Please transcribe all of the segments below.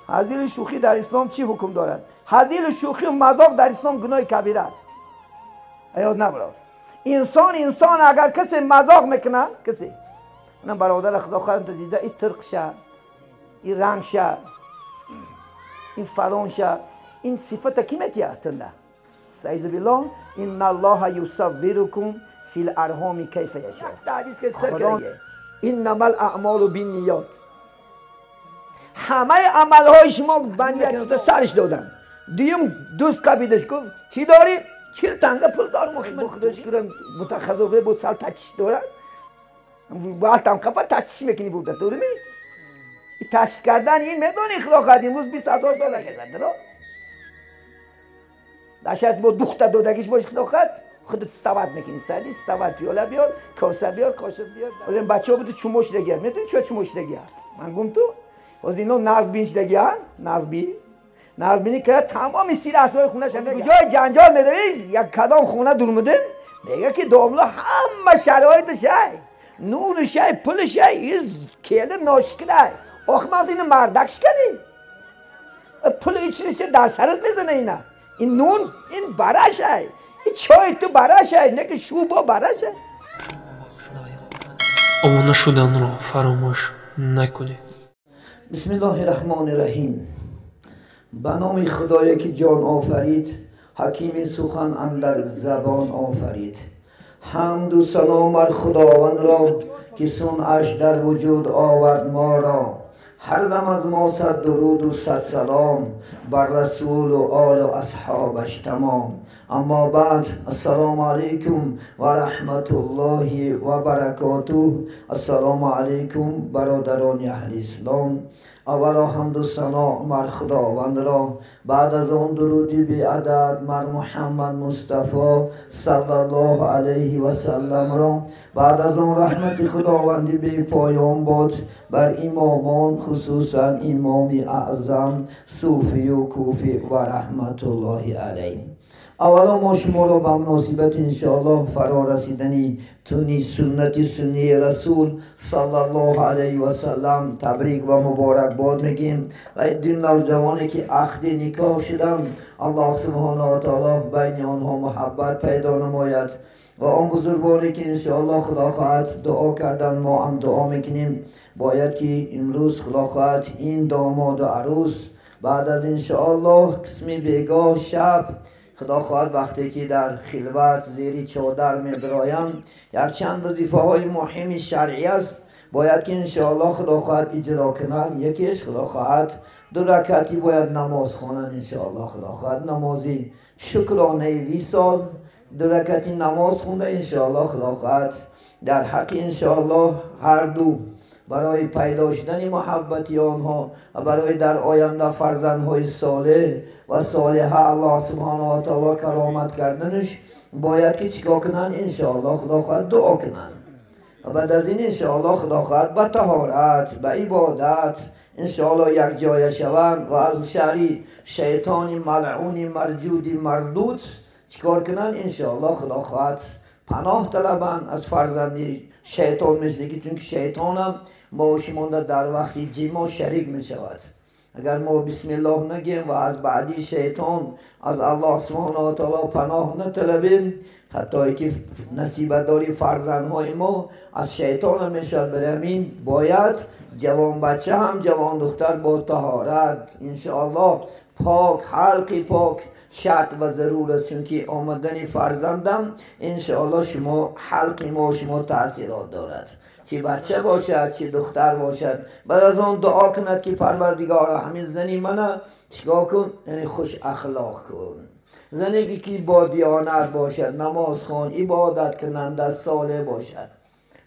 ҳазили шӯхӣ дар ислом чӣ ҳукм дорад? Ҳазили шӯхӣ ва мазоқ дар ислом гуноҳи кабира аст. Ёд набарор. Инсон агар касе мазоқ мекунад, касе ман бародар худо хоҳад дида, ин тирқша, ин рангша, ин фалонша, ин сифата ки метиҳад танда? استعیذ بالله ان الله یصورکم فی الارحام کیف یشاء. حدیث که خدا انما الاعمال بالنیات، همه عملهای شما بنیت سرش دادن. دیم دوست قبیدش گفت چی داری؟ 40 تنگه پول دارم. من خودش کردم متخذ بود سال تچش دارن بالتم قفا تچش میکنی بود تو می تچ کردن این میدونی اخلاق امروز 20,000 دلار خزد رو داشت با دختر دادگیش باش خدا خودت استواد میکنی سادی استواد پیاله بیار کاسه بیار قاشق بیار. این بچه‌ها بود چموش دیگه میدونی چه چموش دیگه من گفتم تو از اینا نازبینش دیگه نازبینی که تمام سیر اسرار خونه‌ش کجای جنجال می‌روی یک کدام خونه دور میدیم میگه که داملا همه شرایطش ای نورش ای پولش ای این کله ناشکره آخ من اینو مردکش کنی پول ایچ در سرت میزنه اینا این نون این براش ای این چای تو براش ای نه که شوبا براش ای. Обуна шуданро фаромӯш накунед. بسم الله الرحمن الرحیم. به نام خدایی که جان آفرید، حکیم سخن اندر زبان آفرید. حمد و سلام بر خداوند را که صنعش در وجود آورد ما را. هر دم از ما صد درود و صد سلام بر رسول و آل و اصحابش تمام. اما بعد، السلام علیکم و رحمت الله و برکاته. السلام علیکم برادران اهل اسلام. اولا حمد و ثنا بر خداوند را، بعد از آن درودی بی عدد بر محمد مصطفی صلی الله علیه و سلم را، بعد از آن رحمت خداوندی بی پایان باد بر امامان، خصوصا امام اعظم صوفی و کوفی و رحمت الله علیه. اولا ما شما را به مناسبت انشاءالله فرا رسیدنی تونی سنت سنی رسول صلی الله علیه و سلم تبریک و مبارک باد میگیم و دو نوجوانی که عقد نکاح شدن الله سبحانه و تعالی بین آنها محبت پیدا نماید و آن بزرگواری که انشاءالله خدا خواهد دعا کردن ما هم دعا میکنیم. باید که امروز خدا خواهد این داماد و عروس بعد از انشاءالله قسمی بیگاه شب خدا خواهد وقتی که در خلوت زیر چادر میدرایم یک چند وظیفه های مهم شرعی است باید که انشاءالله خدا خواهد اجرا کنند. یکیش خدا خواهد 2 رکعتی باید نماز خوانند انشاءالله خدا خواهد نمازی شکرانه وصال 2 رکعتی نماز خونده انشاءالله خدا خواهد در حق انشاءالله هر دو برای پیدا شدن محبتی آنها و برای در آینده فرزندهای صالح و صالحه الله سبحانه و تعالی کرامت کردنش باید که چیکار کنند انشاءالله خدا خواهد دعا کنند و بعد از این انشاءالله خدا خواهد به طهارت به عبادت انشاءالله یک جای شوند و از شر شیطان ملعون مرجود مردود چیکار کنند انشاءالله خدا خواهد پناه طلبند از فرزندی شیطان مثل که چون شیطان هم ما شما در وقتی جیما شریک می شود. اگر ما بسم الله نگیم و از بعدی شیطان از الله سبحانه و تعالی پناه نطلبیم حتی که نصیبت داری فرزندهای ما از شیطان می شود. برای همین باید جوان بچه هم جوان دختر با طهارت انشاءالله پاک حلقی پاک شرط و ضرور است، چون که آمدن فرزندم انشاءالله شما حلق ما شما تاثیرات دارد، چی بچه باشد چی دختر باشد. بعد از آن دعا کند که پروردگار همین زنی منه چیکار کن، یعنی خوش اخلاق کن، زنی که با دیانت باشد، نماز خوان، عبادت کننده، صالح باشد،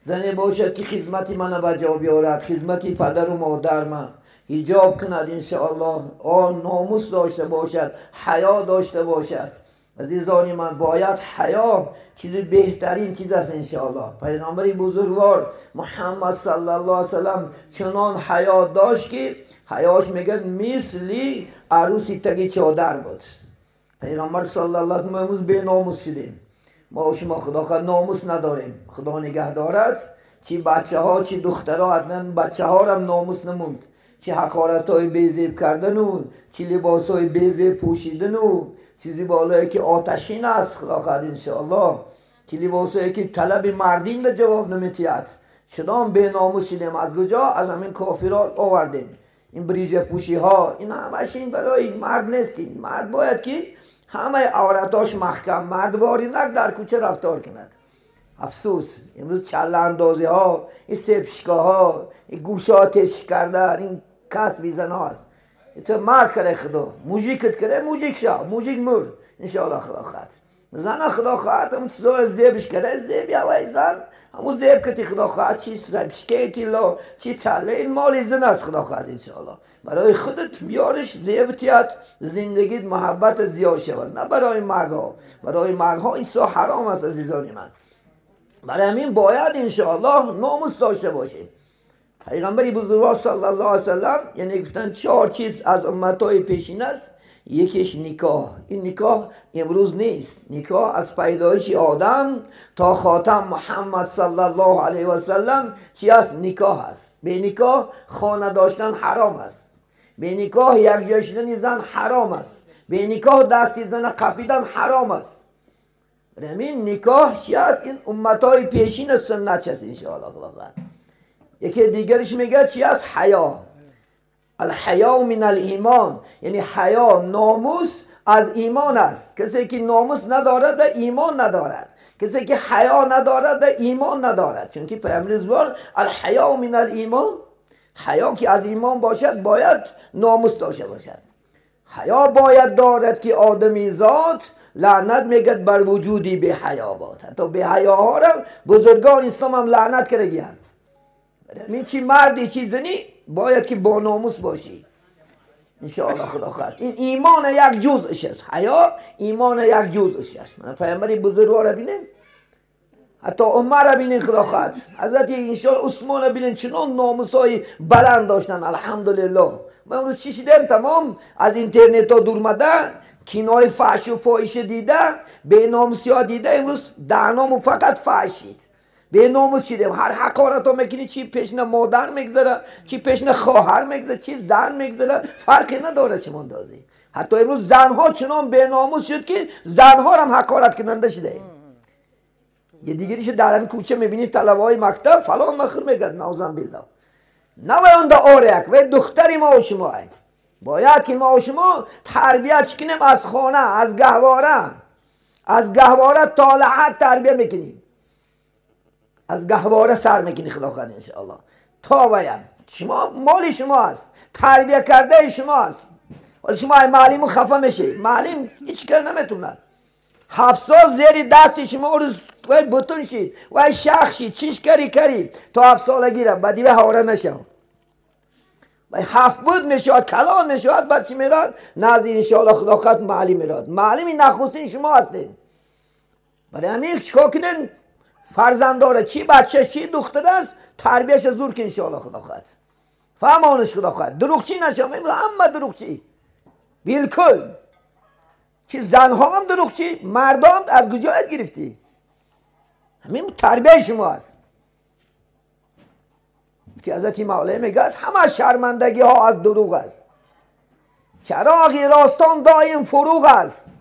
زنی باشد که خدمت منه به جا بیارد، خدمت پدر و مادر من حجاب کند انشاءالله، آن ناموس داشته باشد، حیا داشته باشد. عزیزان من باید حیا چیز بهترین چیز است انشاءالله. پیغمبر بزرگوار محمد صلی الله علیه و سلم چنان حیا داشت که حیاش میگه مثلی عروسی تگی چادر بود. پیغمبر صلی الله علیه و سلم امروز به ناموس شدیم ما و شما خدا خواهد ناموس نداریم، خدا نگه دارد. چی بچه ها چی دخترها، حتما بچه ها هم ناموس نموند، چه حقارت‌های بی‌زیب کردن و چه لباس‌های بی‌زیب پوشیدن و چیزی بالایی که آتشین است خدا خواهد انشاءالله، چه لباسایی که طلب مردین به جواب نمیتید. شدام به ناموس شدیم. از کجا؟ از همین کافرها آوردیم. این بریج پوشی ها، این همش این برای مرد نیستین. مرد باید که همه عورتاش محکم، مرد واری نک در کوچه رفتار کند. افسوس امروز چله اندازی ها، این سپشکا ها، این گوشه ها تش کردن، این کسب زن ها است. تو مرد کرده خدا، موژیکت کرده، موژیک شا، موژیک مر انشاءالله خدا خواهد. زن خدا خواهد همون چیزا زیبش کرده، زیب یا زن همون زیب کتی خدا خواهد، چی سپشکه تیلا، چی چله، این مال زن است خدا خواهد انشاءالله. برای خودت بیارش زیب تیاد، زندگیت محبت زیاد شود، نه برای مردها. برای مردها این سا حرام است عزیزان من. برای همین باید انشاءالله ناموس داشته باشیم. پیغمبر بزرگوار صلی الله علیه وسلم یعنی گفتن 4 چیز از امتهای پیشین است. یکیش نکاح. این نکاح امروز نیست. نکاح از پیدایش آدم تا خاتم محمد صلی الله علیه و سلم چی است؟ نکاح است. به نکاح خانه داشتن حرام است. به نکاح یک جای شدن زن حرام است. به نکاح دستی زن قپیدن حرام است. همین نکاح چی است؟ این امتهای پیشین سنت است انشاءالله. یکی دیگرش میگه چی است؟ حیا. الحیا من الایمان، یعنی حیا ناموس از ایمان است. کسی که ناموس ندارد به ایمان ندارد، کسی که حیا ندارد به ایمان ندارد. چون که پیامبر بزرگوار الحیا من الایمان، حیا که از ایمان باشد باید ناموس داشته باشد. حیا باید دارد که آدمی ذات لعنت میگد بر وجودی به حیا باد. حتی به حیا ها را بزرگان اسلام هم لعنت کردند. همین چی مردی چی زنی باید که با ناموس باشی انشاءالله خدا خواهد. این ایمان یک جزءش است. حیا ایمان یک جزءش است. من پیامبر بزرگوار بینین، حتی عمر بینین خدا خواهد، حضرت انشاءالله عثمان بینین، چنان ناموسای بلند داشتن الحمدلله. ما امروز چی شدیم؟ تمام از اینترنت ها دور مده، کینای فحش و فاحشه دیده، به ناموسی ها دیده، امروز دهنامو فقط فحشید، به ناموس شدیم. هر حقارت ها میکنی، چی پیشن مادر میگذره، چی پیشن خواهر میگذره، چی زن میگذره، فرقی نداره چه ماندازی. حتی امروز زنها چنان به ناموس شد که زنها هم حقارت کننده شده. یه دیگریش در این کوچه میبینی طلبه های مکتب فلان مخر میگن، نعوذ بالله. نه و آرک و دختری ما و شما باید که ما و شما تربیت کنیم از خانه، از گهواره، از گهواره تا لحد تربیت میکنیم، از گهواره سر میکنی خدا خواهد انشاءالله. تا باید شما مال شما است، تربیت کرده شما است. ولی شما ای معلم خفه میشه، معلم هیچ کار نمیتونه. 7 سال زیر دست شما روز وای بتون شید، وای شخ شید، چیش کاری کاری تا 7 سالگی را بعدی به هواره نشو. وای 7 بود میشود، کلان میشود، بعد چی میراد؟ نزد انشاءالله خدا خواهد معلم میراد. معلم نخستین شما هستین. برای همین چیکار کنین؟ فرزنداره چی بچه چی دختر است، تربیهش زور که انشاءالله خدا خواهد. فهمانش خدا خواهد. دروغچی نشم، اما دروغچی بالکل. چی زنها هم دروغچی، مردم از کجا یاد گرفتی؟ همین تربیه شما است. که حضرت مولی میگه همه شرمندگی ها از دروغ است. چراغ راستان دایم فروغ است.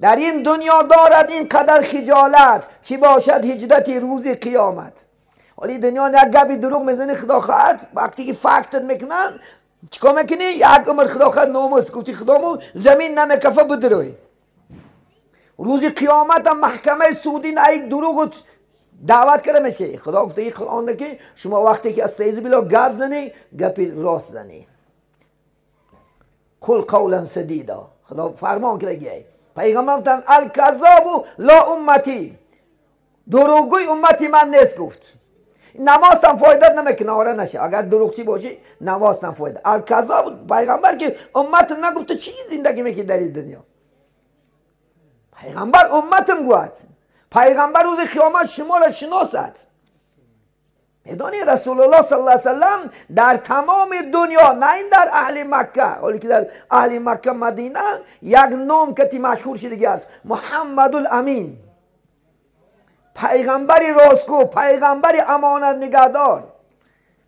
در این دنیا دارد این قدر خجالت، چی باشد هجرت روز قیامت. ولی دنیا یک گپی دروغ میزنی خدا خواهد، وقتی که فکتت میکنن چیکار میکنی؟ یک عمر خدا خواهد ناموس گفتی خدامو زمین نمیکفه بدروی. روز قیامت هم محکمه سودین ای دروغ دعوت کرده میشه. خدا گفته این قرآن که شما وقتی که از سیز بلا گپ زنی، گپ راست زنی. قل قولا سدیدا، خدا فرمان کرده. پیغمبر گفتن الکذاب لا امتی، دروغگوی امتی من نیست گفت. نماز هم فایده نمیکنه، آره نشه. اگر دروغچی باشی نماز هم فایده. الکذاب پیغمبر که امت نگفته چی زندگی میکنی در این دنیا. پیغمبر امتم گفت. پیغمبر روز قیامت شما را شناسد. میدانی رسول الله صلی الله علیه وسلم در تمام دنیا، نه این در اهل مکه، حالی که در اهل مکه مدینه یک نام کتی مشهور شده است، محمد الامین، پیغمبر راستگو، پیغمبر امانت نگهدار،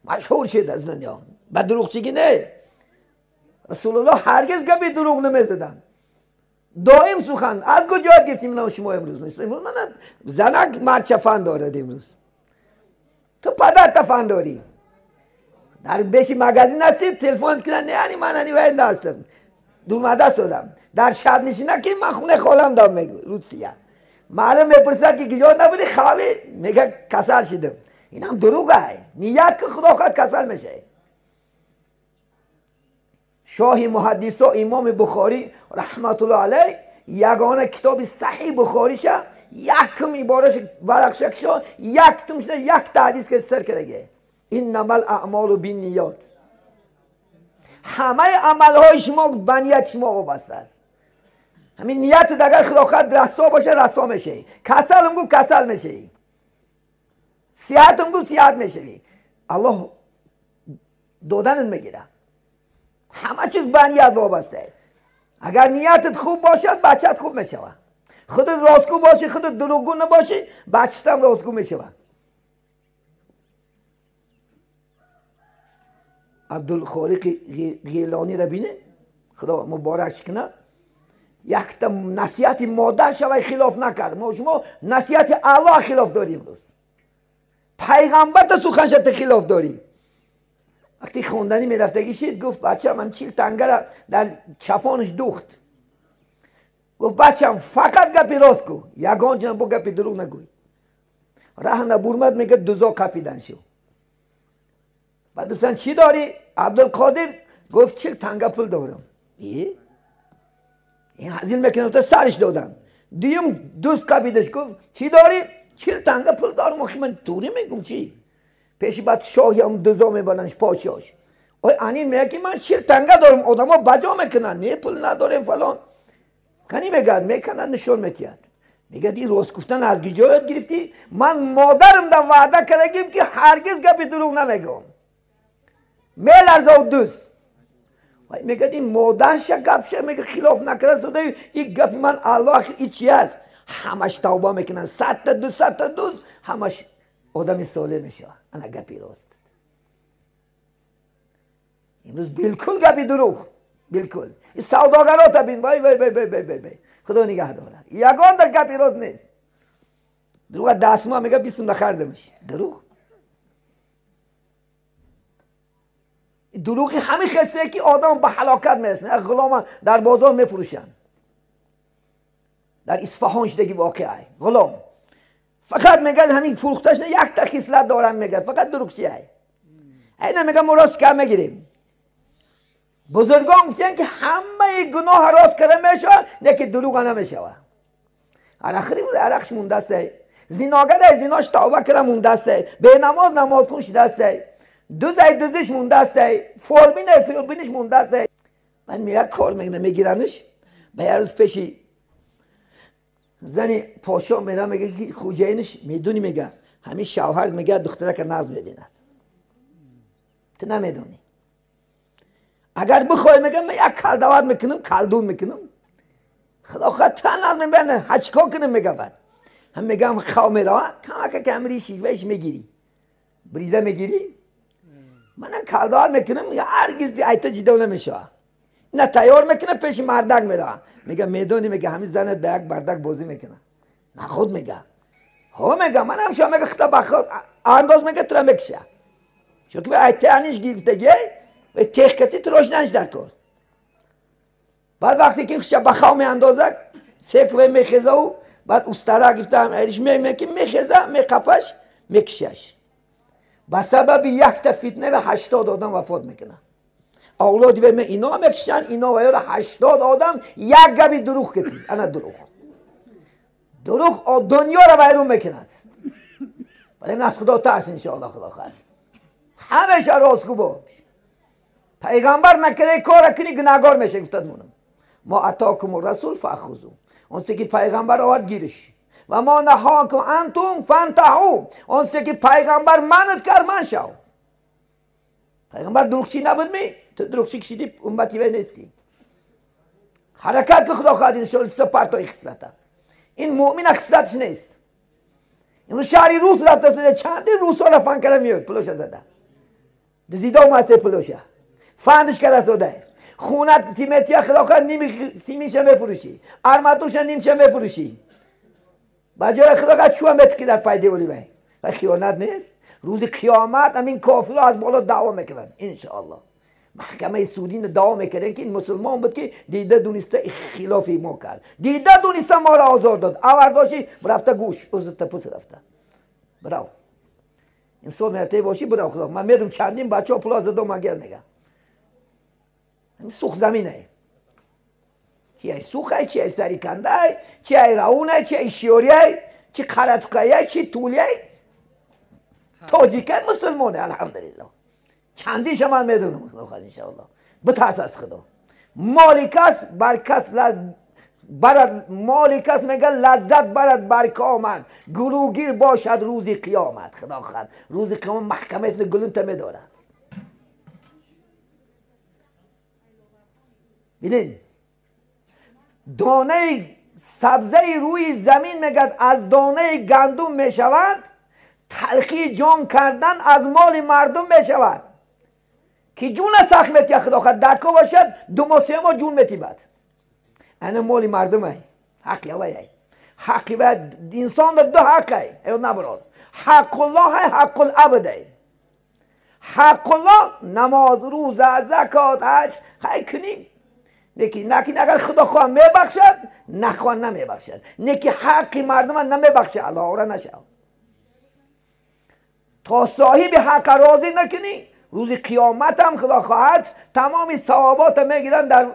مشهور شده از دنیا. به دروغچگی نه. رسول الله هرگز گپی دروغ نمیزدن، دائم سخن. از کجا یاد گرفتیم اینا شما امروز؟ امروز من زنک مرچه فن دارد امروز، تو پدر تفن داری. در بیشی مگازین هستی تلفن کنن، یعنی من هنی باید هستم دومده شدم. در شب نشینه که من خونه خالم دارم میگه روسیه، معلوم میپرسد که کجا نبودی خوابی، میگه کسل شدم. این هم دروغه، نیت که خدا خواهد کسل میشه. شاه محدثا امام بخاری رحمت الله علیه یگانه کتاب صحیح بخاریشه یکم عبارش ورقش شو یک تم شده یک تا حدیث که سر کرده، انما الاعمال بالنیات. همه عملهای شما به نیت شما وابسته است. همین نیت اگر خدا خواهد رسا باشه رسا میشه، کسل گو کسل میشه، صحت گو صحت میشه. الله دادن میگیره. همه چیز به نیت وابسته. اگر نیتت خوب باشد بچت خوب میشه. خودت راستگو باشی، خودت دروغگو نباشی، بچت هم راستگو میشه. عبدالخالق گیلانی را بینه، خدا مبارک کنه، یک تا نصیحت مادر شوی خلاف نکرد. ما شما نصیحت الله خلاف داریم امروز. پیغمبر تا سخنش خلاف داری. وقتی خوندنی میرفتگی شد گفت بچه من 40 تنگه را در چپانش دوخت. گفت بچم فقط گپی راست کو، یگان جنب با گپی دروغ نگوی. ره نبرمد میگه دوزا قپیدن شو. بعد دوستان چی داری؟ عبدالقادر گفت 40 تنگه پول دارم. این هزیل میکنه تا سرش دادن. دیم دوست قپیدش گفت چی داری؟ 40 تنگه پول دارم. آخه من توری میگم چی؟ پیش بعد شاهی هم دوزا میبرنش پادشاهش. آی انی میگه که من 40 تنگه دارم، آدما بجا میکنن، نه پول نداریم فلان. خنی میگه میکنن نشون میتید. میگه این راست گفتن از کجا یاد گرفتی؟ من مادرم در وعده کردیم که هرگز گپی دروغ نمیگم. میلرزه و دوست. میگه این مادرش گپشه میگه خلاف نکرده سوده این گپی من الله این چی است؟ همش توبه میکنن، 100 تا دوست 100 تا دوست همش آدم صالح میشه. انا گپی راست. امروز بالکل گپی دروغ، بالکل. این سوداگرا تا بین وای وای وای وای وای وای خدا نگه داره. یگان در گپی راست نیست. دروغ دستما میگه 20 نخردمش. دروغ. دروغی همین خلصه که آدم به هلاکت میرسه. غلام در بازار میفروشن. در اصفهان شدگی واقعه. غلام فقط میگن همین فروختش نه یک تا خصلت دارن میگن فقط دروغچیه. اینا میگن ما راست کم میگیریم. بزرگان گفتن که همه گناه راست کرده میشه نه که دروغ نمیشه. عرقی بود عرقش مونده است. زیناگر زیناش توبه کرده مونده است. به نماز نماز خون شده است. دوزای دوزش مونده است. فولبین فولبینش مونده است. من میگه کار میکنه میگیرنش. به یه روز پیشی زنی پاشا میره میگه که خوجینش میدونی میگه همین شوهر میگه دختره که ناز میبیند تو نمیدونی. اگر بخوای میگه من یک کل دعوت میکنم کلدون میکنم خدا خواهد تا ناز میبینه هچکا کنم میگه. بعد هم میگم خوا میره کم کم ریشی بهش میگیری بریده میگیری منم کل دعوت میکنم هرگز ایتا جدا نمیشه. نه تیار میکنه پیش مردک میره میگه میدونی میگه همین زنت به یک مردک بازی میکنه. نه خود میگه ها میگه منم شما میگه خطا بخور انداز میگه ترا میکشه چون که ایتانیش گرفتگی و تخکتی تراش نش در کار. بعد وقتی که خشب بخوا میاندازه سکوه میخیزه و بعد استرا گفتم ایرش میگه میخیزه میقپش میکشش. به سبب یک تا فتنه و 80 آدم وفات میکنه. اولاد و اینا میکشن اینا و 80 آدم یک گبی دروغ کتی. انا دروغ دروغ دنیا را ویرون میکند. ولی از خدا ترس انشاءالله خدا خواهد همیشه راستگو باش. پیغمبر نکره کار کنی گناهگار میشه. گفتد مونم ما اتاکم الرسول فاخذوا، اون که پیغمبر آورد گیرش، و ما نهاکم انتم فانتهوا، اون که پیغمبر منت کرد من شو. پیغمبر دروغچی نبود می تو دروغچی کشیدی امتی وی نیستی. حرکت که خدا خواهد انشاءالله سپرتای خصلته. این مؤمن خصلتش نیست. این شهری روس رفته سده چندین روس ها رفن کرده میاد پلوش زده. دزیدا مسته پلوشه فندش کرده ساده خونت تیمتی خدا نیم سیمیشه میفروشی ارمتوش نیمشه میفروشی بجای خدا چوه متکی در پای دیولی بای و خیانت نیست. روز قیامت همین کافرها از بالا دعوا میکنن انشاءالله. محکمه سودین دعوا میکردن که این مسلمان بود که دیده دونسته خلافی ما کرد، دیده دونسته ما را آزار داد، اول باشی رفته گوش عزت پوست رفته براو انسان مرته باشی براو خدا. من میدونم چندین بچه ها پول زدم مگر میگم همین سوخ زمینه چی ای سوخه، چی ای سری کنده، چی ای راونه، چی ای شیوریه، چی قراتقیه، چی طولیه. تاجیکه مسلمانه الحمدلله. چندیش من میدونم خدا انشاءالله. بترس از خدا. مالی کس بر کس برد، مالی کس میگه لذت برد بر کامد، گروگیر باشد روز قیامت. خدا خد روز قیامت محکمه است گلون تا میداره. ببینین دانه سبزه روی زمین میگه از دانه گندم میشود، تلخی جان کردن از مال مردم میشود که جون سخت میتی خدا خد دکا باشد 2 ماه 3 ماه جون میتی بد. انا مال مردم ای حقی وای حقی و انسان دو حق ای ای نبراد حق الله ای حق العبد ای. حق الله نماز روزه زکات حج خی کنی نکی نکی اگر خدا خواه میبخشد نخواه نمیبخشد نکی حق مردم نمیبخشد الله را نشد تا صاحب حق راضی نکنی روز قیامت هم خدا خواهد تمام ثوابات میگیرن در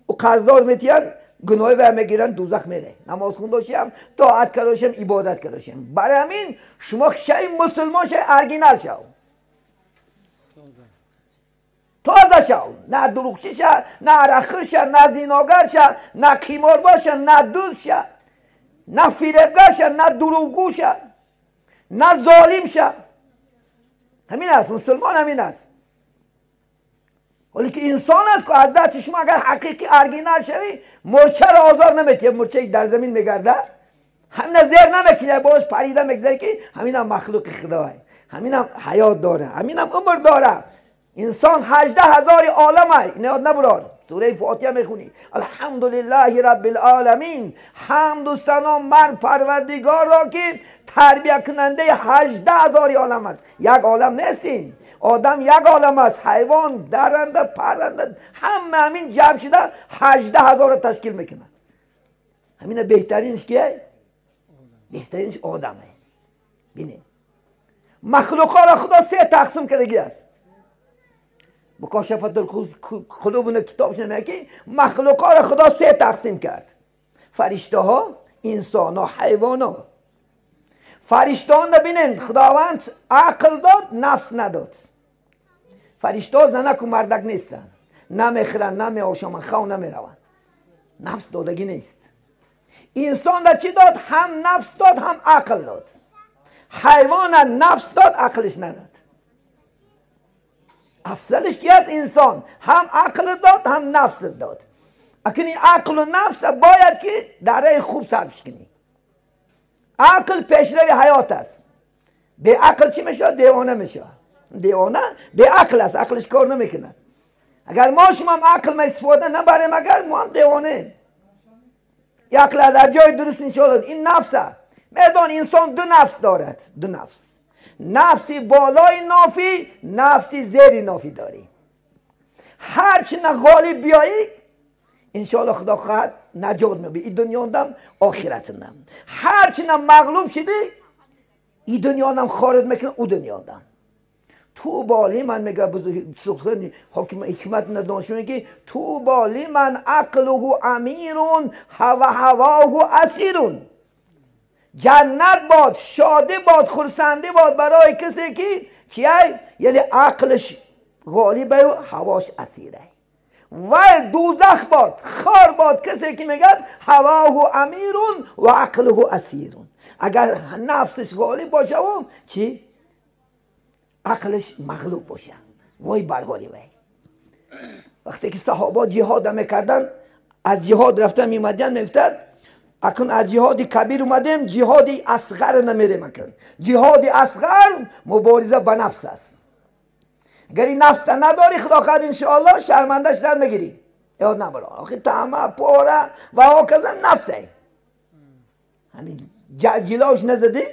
او قرضدار میتین گناه و میگیرن دوزخ میره. نماز خونداشیم طاعت کرداشیم عبادت کرداشیم. برای همین شما شی مسلمان شی ارگینال شو تازه شو، نه دروغچی شو، نه عرقخور شو، نه زیناگر شو، نه قیمارباز شو، نه دزد شو، نه فریبگر شو، نه دروغگو شو، نه ظالم شو. همین است مسلمان، همین است. ولی که انسان است که از دست شما اگر حقیقی ارگینال شوی مرچه را آزار نمیتیه. مرچه در زمین میگرده همین زیر نمیکنه باش پریده میگذره که همین هم مخلوق خداه، همین هم حیات داره، همین هم عمر داره. انسان 18,000 عالم های این نبرار. سوره فاتحه میخونی الحمدلله رب العالمین، حمد و ثنا بر پروردگار را که تربیه کننده 18,000 عالم است. یک عالم نیستین، آدم یک عالم است، حیوان، درنده، پرنده، همه همین جمع شده 18,000 تشکیل میکنه. همین بهترینش کیه؟ بهترینش آدمه. ببینید مخلوقا را خدا 3 تقسیم کرده است. مکاشفت القلوب کتابش میگه که مخلوقا را خدا 3 تقسیم کرد: فرشته ها، انسان ها، حیوان ها. فرشته ها ببینید خداوند عقل داد نفس نداد. فرشته ها زنک و مردک نیستن، نمیخورن، نمیآشامن، خو نمیروند، نفس دادگی نیست. انسان را چی داد؟ هم نفس داد هم عقل داد. حیوان نفس داد عقلش نداد. افضلش کی است؟ انسان هم عقل داد هم نفس داد. اکنون عقل و نفس باید که در راه خوب صرفش کنی. عقل پیشروی حیات است. به عقل چی میشه؟ دیوانه میشه. دیوانه به عقل است، عقلش کار نمیکنه. اگر ما شما هم عقل ما استفاده نبریم اگر ما هم دیوانه. عقل در جای درست انشاءالله. این نفسه. میدان انسان 2 نفس دارد، 2 نفس. نفسی بالای نافی، نفسی زیر نافی داری. هرچی نه غالب بیایی انشاءالله خدا خواهد نجات میبی این دنیا دم آخرت دم. هرچی نه مغلوب شدی این دنیا دم خارج میکنه او دنیا دم. تو بالی من میگه بزرگ حکم حکمت ندانشونه که تو بالی من عقله امیرون و هواه اسیرون. جنت باد، شادی باد، خرسندی باد برای کسی که چیه؟ یعنی عقلش غالبه و هواش اسیره. و دوزخ باد، خار باد کسی که میگه هواه امیرون و عقله اسیرون. اگر نفسش غالب باشه و چی؟ عقلش مغلوب باشه. وای بر حالی وای. وقتی که صحابه جهاد میکردن، از جهاد رفتن میمدن میگفتن اکنون از جهاد کبیر اومدیم جهاد اصغر نمیریم. اکنون جهاد اصغر مبارزه با نفس است. اگر این نفس نداری خدا خواهد انشاءالله شرمنده شدن میگیری. یاد نبرا آخه طعمه پاره و هاکذا نفسه همین جلاش نزدی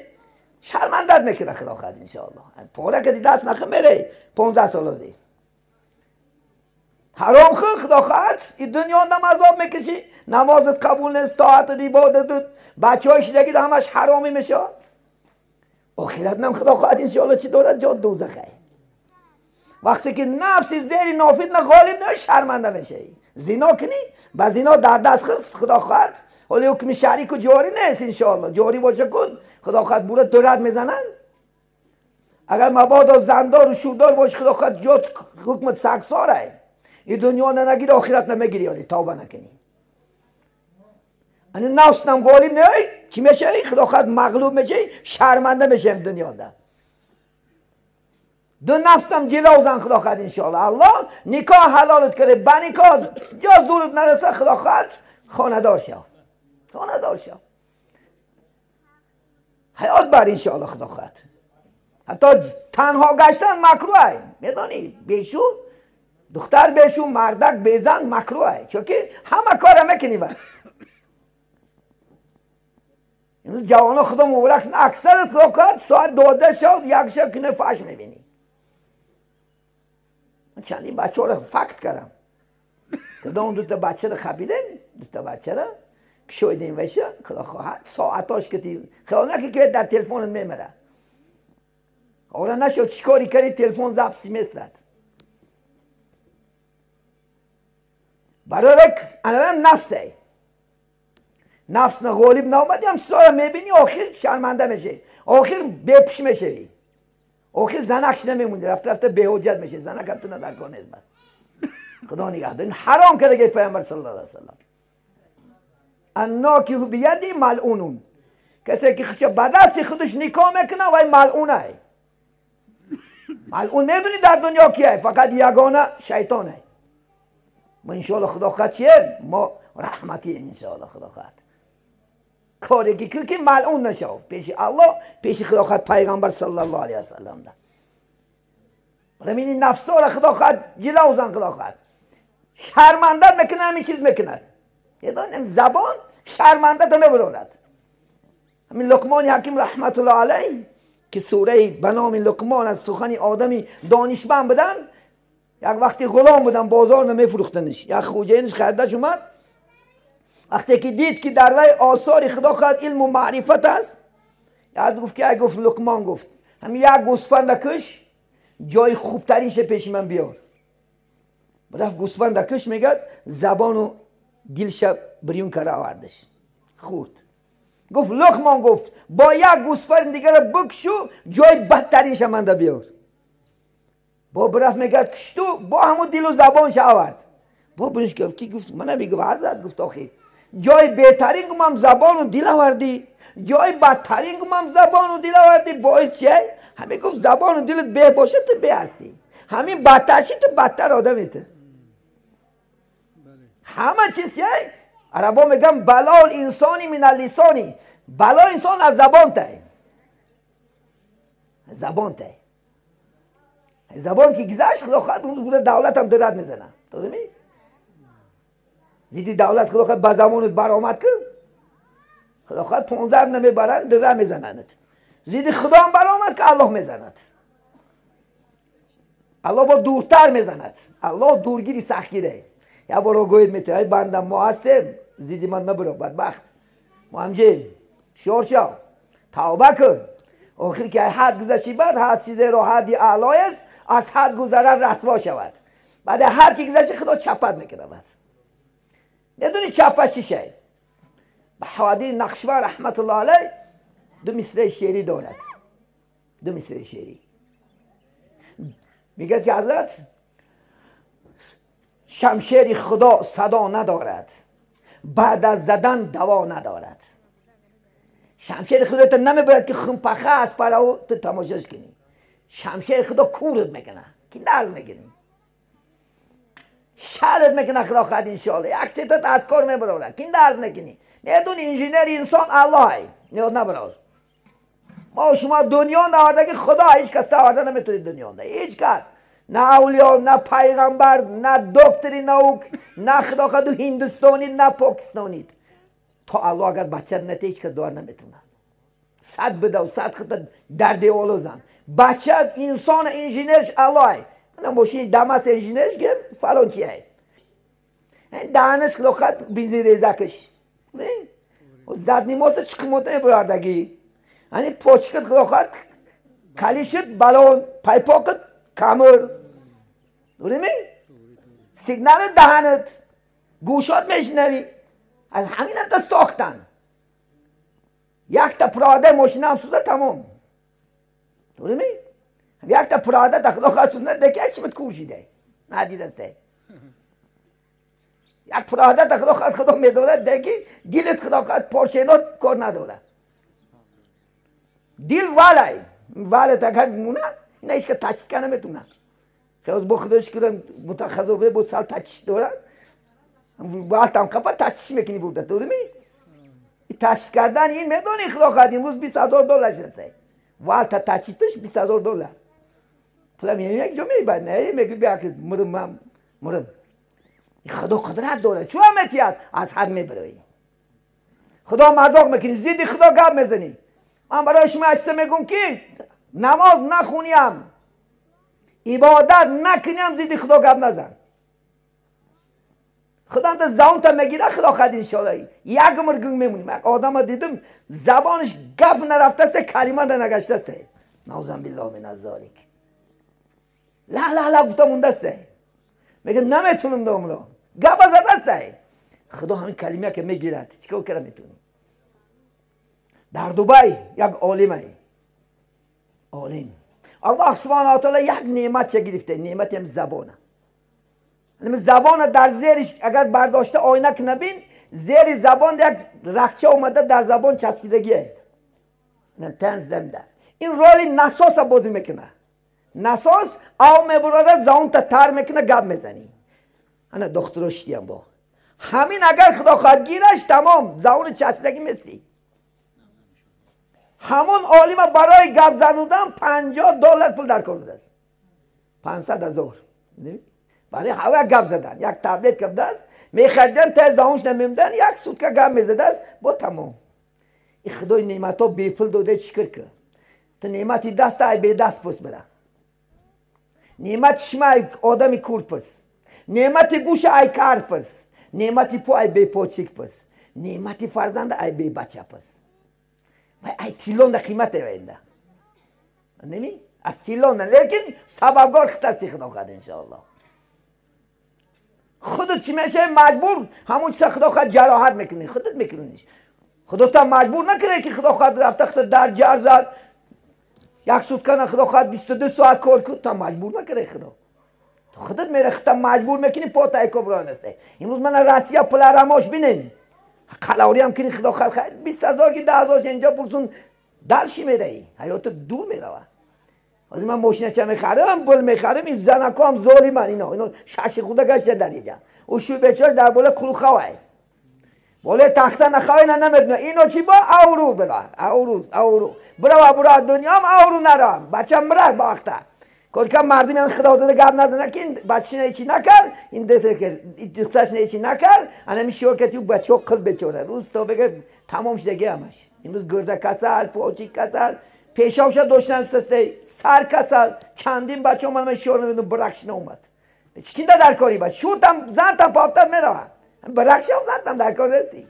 شرمندت میکنه خدا خواهد انشاءالله. پاره که دست نخه میره 15 سال ازی حرام خدا خواهد این دنیا نمازاب میکشی، نمازت قبول نیست، طاعت عبادتت، بچه های شدگی همش حرامی میشه. آخرت نم خدا خواهد انشاءالله چی دارد؟ جا دوزخه. وقتی که نفس زیر نافذ نه غالب نه شرمنده میشه. زنا کنی با زنا در دست خدا خواهد ولی حکم شریک و جاری نیست انشاءالله. جاری باشه کن خدا خواهد بوره درد میزنن. اگر مبادا زندار و شودار باشه خدا خواهد جات حکمت سگساره. این دنیا نگیری آخرت نمیگیری یعنی توبه نکنی. یعنی نفس نم غالب نه چی میشه؟ خدا خواهد مغلوب میشه، شرمنده میشه دنیا ده. دو نفسم جلو زن خدا خواهد انشاءالله. الله نکاح حلالت کرده، به نکاح یا زورت نرسه خدا خواهد خانه دار شو، خانه دار شو، حیات بر انشاءالله خدا خواهد. حتی تنها گشتن مکروه، میدانی بیشو دختر بیشو مردک بیزن مکروه، چون که همه کار میکنی. بعد امروز جوانا خدا مبارک اکثر خدا خواهد ساعت 12 شد یک شب کنه فحش میبینی. من چندین بچه ها رو فکت کردم که اون دو تا بچه رو خبیدیم، دو تا بچه رو کشویدیم وشه خدا خواهد ساعتاش که خیال نکه که در تلفن میمره آره نشد چیکاری کردی تلفن ضبط میسرد. برای انم نفسه نفس نه غالب نامدی هم سایه میبینی آخر شرمنده میشه، آخر بپش میشه، آخر زنکش نمیمونی، رفته رفته به حجت میشه، زنک هم تو ندر کار نیست. خدا نگهدار. این حرام کرده که پیامبر صلی الله علیه و سلم الناکح بیدی ملعون، کسی که خودش به دست خودش نکاح میکنه وای ملعونه. ملعون میدونی در دنیا کیه؟ فقط یگانه شیطانه. ما انشاءالله خدا خواهد چیه؟ ما رحمتی انشاءالله خدا خواهد کاری که ملعون نشو پیش الله، پیش خدا خواهد پیغمبر صلی الله علیه و سلم ده. برای این نفسا را خدا خواهد جلو زن خدا خواهد شرمنده میکنه، همین چیز میکند. یه زبان شرمنده تا میبرارد. همین لقمان حکیم رحمت الله علیه که سوره به نام لقمان از سخن آدمی دانشمند بدن، یک وقتی غلام بودن بازار نمیفروختنش، یک خوجینش خریدش اومد. وقتی که دید که در وی آثار خدا خواهد علم و معرفت است، یاد گفت که گفت لقمان گفت همین یک گوسفند کش جای خوبترینش پیش من بیار. رفت گوسفند کش، میگه زبان و دلش بریون کرده آوردش خورد. گفت لقمان گفت با یک گوسفند دیگه را بکشو جای بدترینش من ده بیار. با برف میگه کشتو با همون دل و زبانش آورد. با برش گفت کی گفت من نمیگم حضرت گفت آخه جای بهترین گمم زبان و دل آوردی، جای بدترین گمم زبان و دل آوردی، باعث چه؟ همه گفت زبان و دلت به باشه تو به هستی، همین بدتر شی تو بدتر آدمی تو. همه چیز چه؟ عربا میگن بلال انسانی من اللسانی، بلا انسان از زبان ته، زبان ته، زبان که گذشت خدا خواهد اون بوده دولت هم درد میزنه. تو می؟ زیدی دولت خدا خواهد به زمانت برآمد کن، خدا خواهد 15 نمیبرند درد میزنند. زیدی خدا هم برآمد که الله میزند، الله با دورتر میزند، الله دورگیری سختگیره. یه بار گوید میته ای بنده ما هستیم زیدی من نبرو بدبخت، ما همجیم شور شو توبه کن. آخر که حد گذشتی بعد حد چیز را حدی اعلای است از حد گذرن رسوا شود. بعد هر کی گذشتی خدا چپت میکنه. بعد میدونی چپت چی شه؟ بهادی نقشبند رحمت الله علیه دو مصرع شعری دارد، دو مصرع شعری میگه که حضرت شمشیر خدا صدا ندارد، بعد از زدن دوا ندارد. شمشیر خدا تا نمیبرد که خون پخه از پرو تو تماشاش کنی. شمشیر خدا کورت میکنه که درز میکنی، شرط میکنه خدا خواهد انشاءالله یک تعداد از کار میبراره که درز میکنی. میدونی انجینر انسان الله نیاد نبرار. ما شما دنیا نهارده که خدا هیچ کس تهارده نمیتونید دنیا ده، هیچ کس. На авлиё, на пайғамбар, на доктори наук, на худо хаду ҳиндустонӣ, на покистонӣ. То Аллоҳ агар бачат нате, ҳеҷ кас дуа наметавонад. Сад бидав, сад хита дар деволо зан. Бача инсон инженерш Аллоҳ. На мошини Дамас инженерш гем фалон чи ай. Даҳанаш худо хад бензин резакаш. Задний мост чиқмота мебурардагӣ. Ани почкат худо хад калишит балон, пайпокат камер. Дурими? Сигнали даҳанат, гӯшот мешунавӣ. Аз ҳамин та сохтан. Якта пирода мошинаам сӯза тамом. Дурими? Якта пирода да худо хоҳад сӯза деки чимит кӯшиде. Надидасте. Як пирода да худо хоҳад худо медорад деки дилат худо хоҳад порченот кор надорад. Дил валай. Валат агар муна, ина ҳеҷ кас тачит карда наметавонад. Хеле бо худо шукр мутахассис бо сал тачиш дорад. Валтам қапа тачиш мекунӣ бурда, дурими? Тачиш кардан ин медонӣ худо хоҳад имрӯз $20,000 шудааст. Валта тачиташ $20,000. Пула меоям як ҷо мебарад, не мегӯ бия ки мурм ман мурм. Худо қудрат дорад. Чун метиҳад аз ҳад мебароӣ. Худо мазоқ мекунӣ, зидди худо гап мезанӣ. Ман барои шумо чизе мегӯм ки намоз нахуниям, ибодат накуням, зидди худо гап назан. Худо та забонта мегирад, худо хад иншоалло. Як умр гунг мемонӣ. Ман одама дидам, забонаш гап нарафтааст, калима да нагаштааст. Наузам биллоҳ мин аз-золик. Ла ла ла гуфта мондааст. Мегӯяд наметунам домло. Гап задааст. Худо ҳамин калима ки мегирад, чикор карда метунӣ? Дар Дубай як олимай. Олим. Аллоҳ субҳонаҳу ва таъоло як неъмат ча гирифта, неъмати ҳам забона. Забона дар зериш агар бардошта оина кунабин, зери забон як рахча омада дар забон часпидагие. Тенз демда. Ин роли насоса бозӣ мекунад. Насос ав мебурада, забонта тар мекунад, гап мезанӣ. Ана дохтуро шидиям бо. Ҳамин агар худо хоҳад гираш, тамом, забони часпидагӣ мести. Ҳамон олима барои гап занудан $50 пул дар кор будааст. 500,000. Барои ҳава гап задан. Як таблетка будааст, мехаридан, тез забонш намемудан, як сутка гап мезадааст, бо тамом. Ин худои неъматҳо бепул дода чӣ кир? Ту неъмати даста ай бедаст пурс бира. Неъмати шума ай одами кур пурс. Неъмати гӯша ай кар пурс. Неъмати по ай бепочик пурс. Неъмати фарзанда ай бебача пурс. Вай ай тиллонда қимат эвенда. Неми? Аз тиллонда, лекин сабабгор хитасти худо хоҳад иншоаллоҳ. Худат чӣ мешавӣ маҷбур, ҳамон чиза худо хоҳад ҷароҳат мекунӣ, худат мекуниш. Худота маҷбур накунӣ ки худо хоҳад рафта худат дар ҷар зад, як сутка на худо хоҳад 22 соат кор кун, та маҷбур накунӣ худо. Ту худат мере худта маҷбур мекунӣ, пота айкоб роҳ несте. Имрӯз мана Россия пуларамош бинем. Қалавриам кунӣ худо хоҳад 20,000 ки 10,000 инҷо пурсун далши мераӣ, ҳаётат дур мерава. Ҳозир ман мошинача мехарам, пул мехарам, ин занакоам золиман, ино шаши худа гашта дар инҷа. Ӯ шӯй бечора дар болои қулхавай. Болои тахта нахавай на намедона. Ино чӣ бо авру бира, авру, авру. Бирава бура дунёам авру наравам. Бачам мирад ба вақта. Корка мардум ян худо зада гап назана ки ин бачашина ҳечи накард, ин духтарашина ҳечи накард, ана ми шиёр кард, бачаҳо қил бечора. Рӯз то бега тамом шудаги ҳамаш. Имрӯз гурда касал, почи касал, пешовша доштан сустей, сар касал, чандин бачаҳо ман шиёр намедонам, бракшина омад. Чикинда дар кори бач? Шутам, зантам пофтад мерава. Бракшам зантам дар кор нести.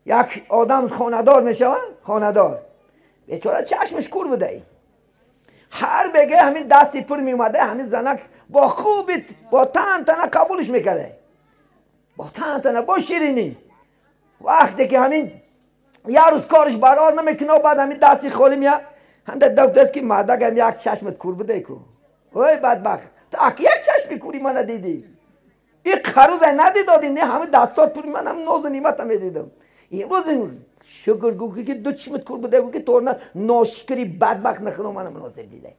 Як одам хонадор мешава, хонадор. Бечора чашмаш кур буда. Ҳар бега ҳамин дасти пур меомада, ҳамин занак бо хуби, бо тантана қабулш мекарда. Бо тантана, бо ширинӣ. Вақте ки ҳамин як рӯз корш барор намекунад, баъд ҳамин дасти холӣ меяд, ҳамда дафтаст ки мардакам як чашмат кур буда ку. Ой бадбахт, ту ак як чашми кури мана дидӣ. Ин қаруза надидодӣ, не ҳамин дастот пури манам нозу неъмата медидам. Имрӯз шукр гӯ ки ду чишмат кур буда, гӯ ки торна ношукри бадбахт нахудо мана муносиб дида.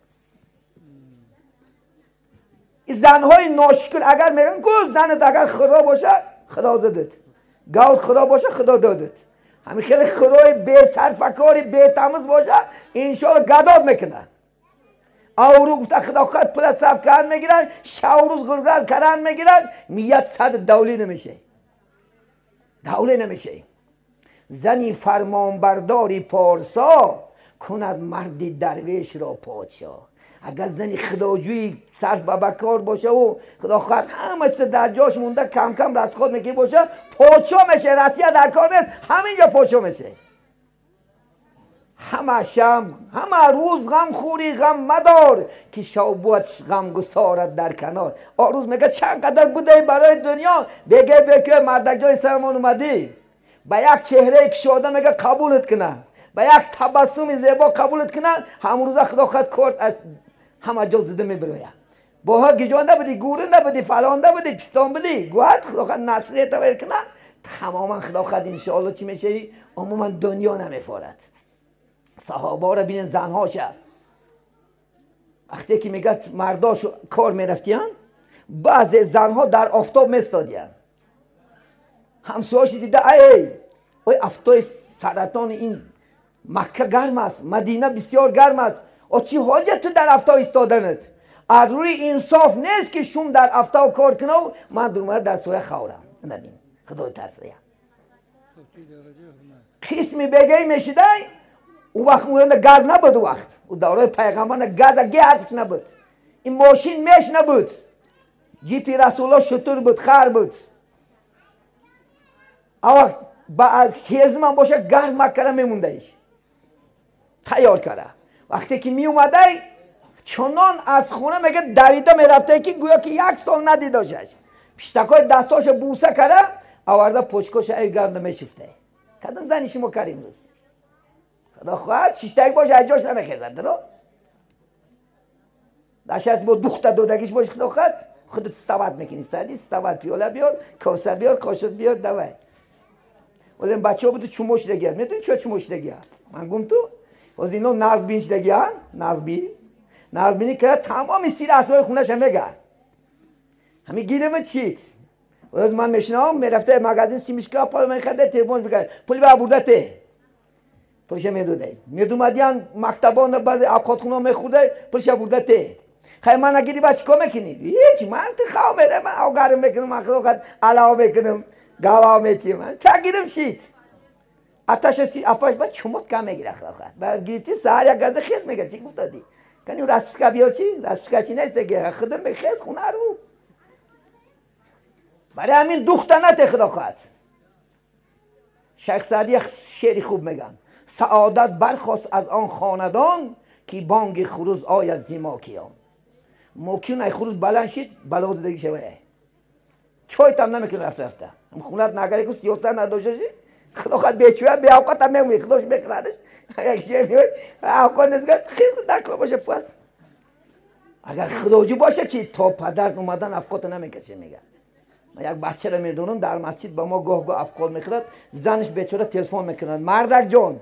Ин занҳои ношукр агар мегӯянд ку занат агар худо боша, худо задат. Гавт худо боша, худо додат. Ҳамин хеле худои бесарфакори бетамиз боша, иншоалло гадод мекунад. Авру гуфта худо хоҳад пула саф кардан мегиранд, шав рӯз ғурғар кардан мегиранд, мият сад давле намешавӣ. Давле намешавӣ. Зани фармонбардори порсо кунад марди дарвешро подшоҳ. Агар зани худоҷӯи сарф ба бакор боша ӯ худо хоҳад ҳама чиз дар ҷош монда кам-кам расход мекунӣ боша, подшоҳ мешавӣ. Россия дар кор нест, ҳаминҷо подшоҳ мешавӣ. Ҳама шаб, ҳама рӯз ғам хӯрӣ, ғам мадор, ки шав буд ғамгусорат дар канор. Он рӯз мегӯяд чанд қадар будаи барои дунё, беге беке мардакҷои сарамон омадӣ. Ба як чеҳрае кушода мегӯяд қабулат кунад, ба як табассуми зебо қабулат кунад, ҳамрӯза худо хоҳад кор ҳама ҷо зида мебирояд. Боҳо гиҷонда будӣ, гӯринда будӣ, фалонда будӣ, пистон будӣ, гӯяд худо хоҳад насрията вер кунад, тамоман худо хоҳад иншоалло чӣ мешавӣ? Умуман дунё намефорад. Саҳобаро бинед занҳоша. Вақте ки мегӯяд мардош кор мерафтиянд, баъзе занҳо дар офтоб местодиянд. Ҳамсояши дида, ай, ой афтои саратони ин Макка гарм аст, Мадина бисёр гарм аст. О чӣ ҳоҷат ту дар афтоб истоданат? Аз рӯи инсоф нест ки шум дар афтоб кор кунав, ман дурмада дар соя хаврам. Набин, худои тарсая. Қисми бегай мешидай, ӯ вақт мӯянда газ набуд, ӯ вақт. Ӯ давраи пайғамбарна газа ге ҳарфш набуд. Ин мошин меш набуд. Ҷипи Расулло шутур буд, хар буд. Ава ба ҳезмам боша гарм маккара мемондаиш. Тайёр кара. Вақте ки меомадай, чунон аз хона мегӯяд давида мерафтай ки гӯё ки як сол надидошаш. Пиштакҳои дастҳоша буса кара, оварда почкоша ай гарм намешифтай. Кадом зани шумо кар имрӯз? Худо хоҳад шиштак боша, аз ҷош намехезад, дуро? Дар шарт бо духта додагиш бош, худо хоҳад, худат стават мекунӣ, сади стават, пиёла биёр, коса биёр, қошуқ биёр, давай. Олем бачаҳо буду чумо шидагият. Медонӣ чиро чумо шидагият? Ман гум ту? Боз ино назбин шидагият, назбин. Назбинӣ карда тамоми сири асрори хонаша мега. Ҳами гирема чит. Боз ман мешинавам, мерафта магазин симишка пол мехарда, телефон мекард. Пули ба бурда те. Пулша медодай. Медумадиян мактабон баъзе авқотхона мехӯрдай, пулша бурда те. Хай ман нагири ба чикор мекунӣ? Ҳеч, ман ту хав мерам, ман авгарм мекунам, ман худо хоҳад алав мекунам, гавав метиҳам. Ман ча гирим шит? Аташа си апаш ба чумот кам мегира худо хоҳад. Ба гирифти саҳар як газа хез мега, чӣ гуфтадӣ? Кани расписка биёр чӣ? Расписка чӣ нест дега? Худам мехез хона ру. Барои ҳамин духта нате худо хоҳад. Шайх Саъдӣ як шеъри хуб мегӯянд. Саодат бархост аз он хонадон ки бонги хурӯз ояд зи мокиён. Мокиён ай хурӯз баланд шид, бало задагӣ шавад. Чойтам намекунад рафта рафта. Хунат нагаре ку сиёсат надошта шид, худо хоҳад бечӯя, беавқотам мемонӣ, худош мехӯрадаш. Як шер меояд, авқот незгад, хез дар кор боша пас. Агар худоҷӯ боша чи то падар омадан авқота намекашад мегӯяд. Ман як бачаро медонам, дар масҷид ба мо гоҳ-гоҳ авқот мехӯрад, занаш бечора телефон мекунад. Мардак ҷон,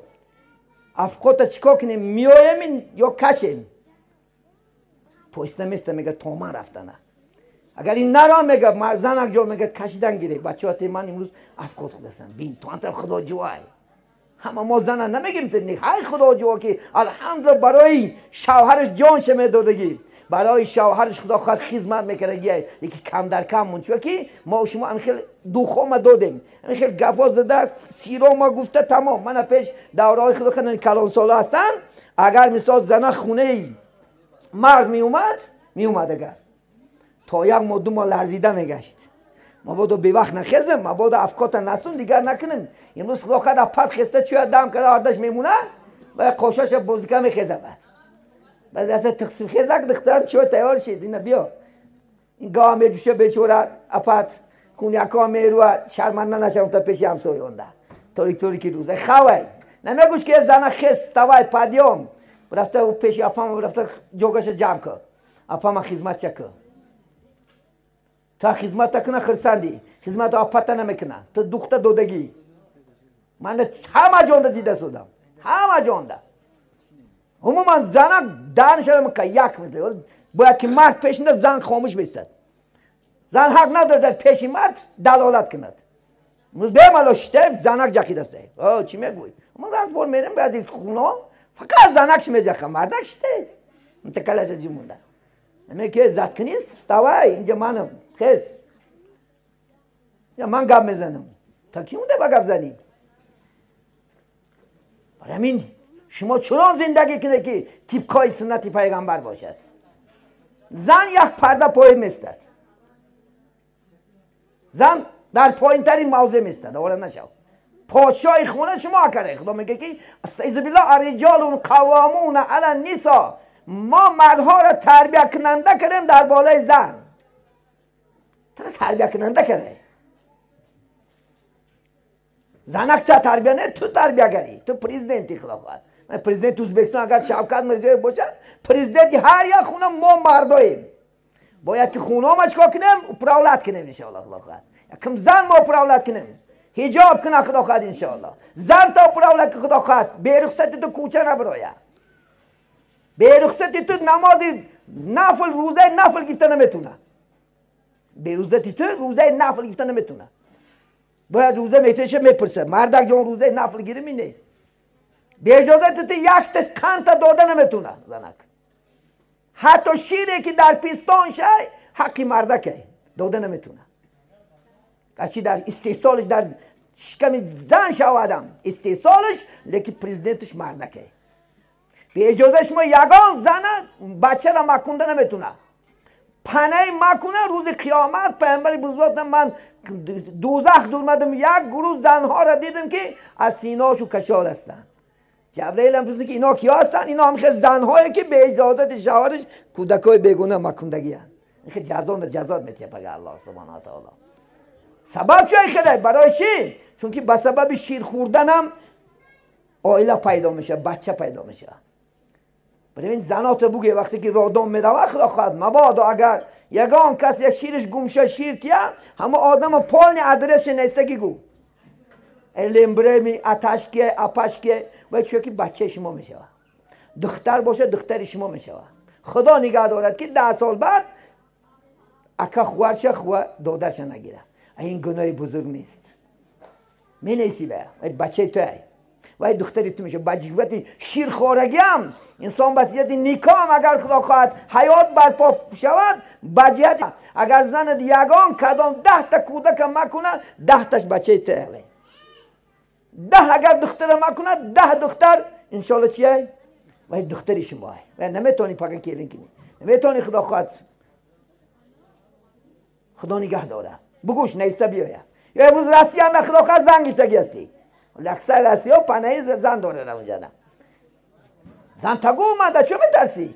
авқота чӣ кор кунем, меоем ё кашем? Поиста места мегӯяд то ман рафтана. Агар ин нарам мегӯяд, занак ҷон мегӯяд кашидан гиред. Бачаҳо те ман имрӯз авқот хӯрдастам. Бин, то антра худоҷӯай. Ҳама мо зана намегӯем ту не, ҳай худоҷӯ ки алҳамдулиллоҳ барои шавҳараш ҷонша медодагӣ. Барои шавҳараш худо хоҳад хизмат мекардагӣ. Яки кам дар кам мон чун ки мо шумо ҳамин хел духома додем. Ҳамин хел гапҳо зада, сирома гуфта тамом. Мана пеш давраҳои худо хоҳад калонсола ҳастанд. Агар мисол зана хонаи мард меомад агар то як моҳ ду моҳ ларзида мегашт. Мабодо бевақт нахезем, мабодо афкота насун, дигар накунем. Имрӯз худо хоҳад апат хеста чӯя дам карда ардаш мемонад ва қошаша бозика мехезад. Баъд рафта тиқсим хезак духтарам чӯя тайёр шид, ина биё. Ин гаҳ меҷӯша бечора апат хунякҳо мерӯа, шарманда нашавам та пеши ҳамсоёнда. Торик торики рӯз. Хавай. Намегӯш ки зана хез, вставай, подъём. Рафта пеши апама рафта ҷогаша ҷамъ кун. Апама хизматча кун. Та хизмата куна хирсандӣ, хизмата апата намекуна. Ту духта додагӣ. Ман ҳама ҷонда дида судам. Ҳама ҷонда. Умуман зана дарнашара мека як метавад. Бояд ки мард пешинда зан хомӯш бистад. Зан ҳақ надорад дар пеши мард далолат кунад. Имрӯз бемалол шита занак ҷақидааст. О, чӣ мегӯӣ? Ман раз бор мерам баъзе хуно фақат занак меҷаха, мардак шита. Мтакалаша ҷумонда. Меке заткнись, вставай, инҷа манам. Хез. Я ман гап мезанам. Та ки унда ба гап занӣ? Барои ҳамин шумо чунон зиндагӣ кунед ки тибқои суннати пайғамбар бошад. Зан як парда поин местад. Зан дар поинтарин мавзеъ местад. Овора нашав. Подшоҳи хона шумо акаре. Худо мегӯяд ки астаизу биллоҳ арриҷолун қаввомуна ала нисо. Мо мардҳоро тарбиякунанда кардем дар болои зан. Тара тарбиякунанда карде. Занак та тарбия не, ту тарбиягарӣ. Ту президенти худо хоҳад. Президенти Ӯзбекистон агар Шавкат Мирзиёев бошад, президенти ҳар як хона мо мардоем. Бояд ки хонаҳома чикор кунем? Управлять кунем иншоаллоҳ худо хоҳад. Якм зан мо управлять кунем. Ҳиҷоб куна худо хоҳад иншоаллоҳ. Зан та управлять ки худо хоҳад. Берухсати ту кӯча набироя. Берухсати ту намози нафл, рӯзаи нафл гирифта наметуна. Берухсати ту рӯзаи нафл гирифта наметуна. Бояд рӯза метеша мепурсад. Мардак ҷон рӯзаи нафл гирими не. Беиҷозати ту якта қанта дода наметуна занак. Ҳатто шире ки дар пистон шай ҳаққи мардакай дода наметуна. Гарчи дар истеҳсолаш дар шиками зан шавадам истеҳсолаш, лекин президенташ мардакай. Беиҷозаи шумо ягон зана бачара макунда наметуна. Панаи макуна рӯзи қиёмат пайғамбари бузург ман дӯзах дурмадам як гурӯҳ занҳоро дидам ки аз синошу кашол ҳастанд. Ҷабраил ҳам пурсид ки ино киё ҳастанд? Ино ҳам хел занҳое ки бе иҷозати шавҳараш кӯдакҳои бегуна макундагианд. Ин хел ҷазо ҷазот метиҳад пага Аллоҳ субҳонаҳу ва таоло. Сабаб чӣ хеле? Барои чӣ? Чунки ба сабаби шир хӯрданам оила пайдо мешавад, бача пайдо мешавад. Барои ин заното бугӯе вақте ки родом меравад худо хоҳад мабодо агар ягон кас я шираш гум шуд шир тия ҳама одамо полни адреси нестагӣ гӯ. Элембреми аташкие апашкие ва чӯ ки бачаи шумо мешавад. Духтар бошад духтари шумо мешавад. Худо нигаҳ дорад ки 10 сол баъд ака хуарша хуа додарша нагирад. Ин гуноҳи бузург нест. Менависӣ ба бачаи туай. Вай духтари ту мешавад. Ба ҷиҳати ширхорагиам инсон ба ҷиҳати никоҳам агар худо хоҳад ҳаёт барпо шавад, ба ҷиҳати агар занад ягон кадом 10 та кӯдака макунад, 10 таш бачаи туай. 10 агар духтара макунад, 10 духтар иншоалло чиай? Вай духтари шумоай. Вай наметавонӣ пага келин кунӣ. Наметавонӣ худо хоҳад. Худо нигаҳ дорад. Бугӯш наиста биёя. Ё имрӯз Россия на худо хоҳад зан гирифтагӣ ҳастӣ. Аксар Россиё панаи зан дорад онҷа. Зан тагу омада, чо метарсӣ?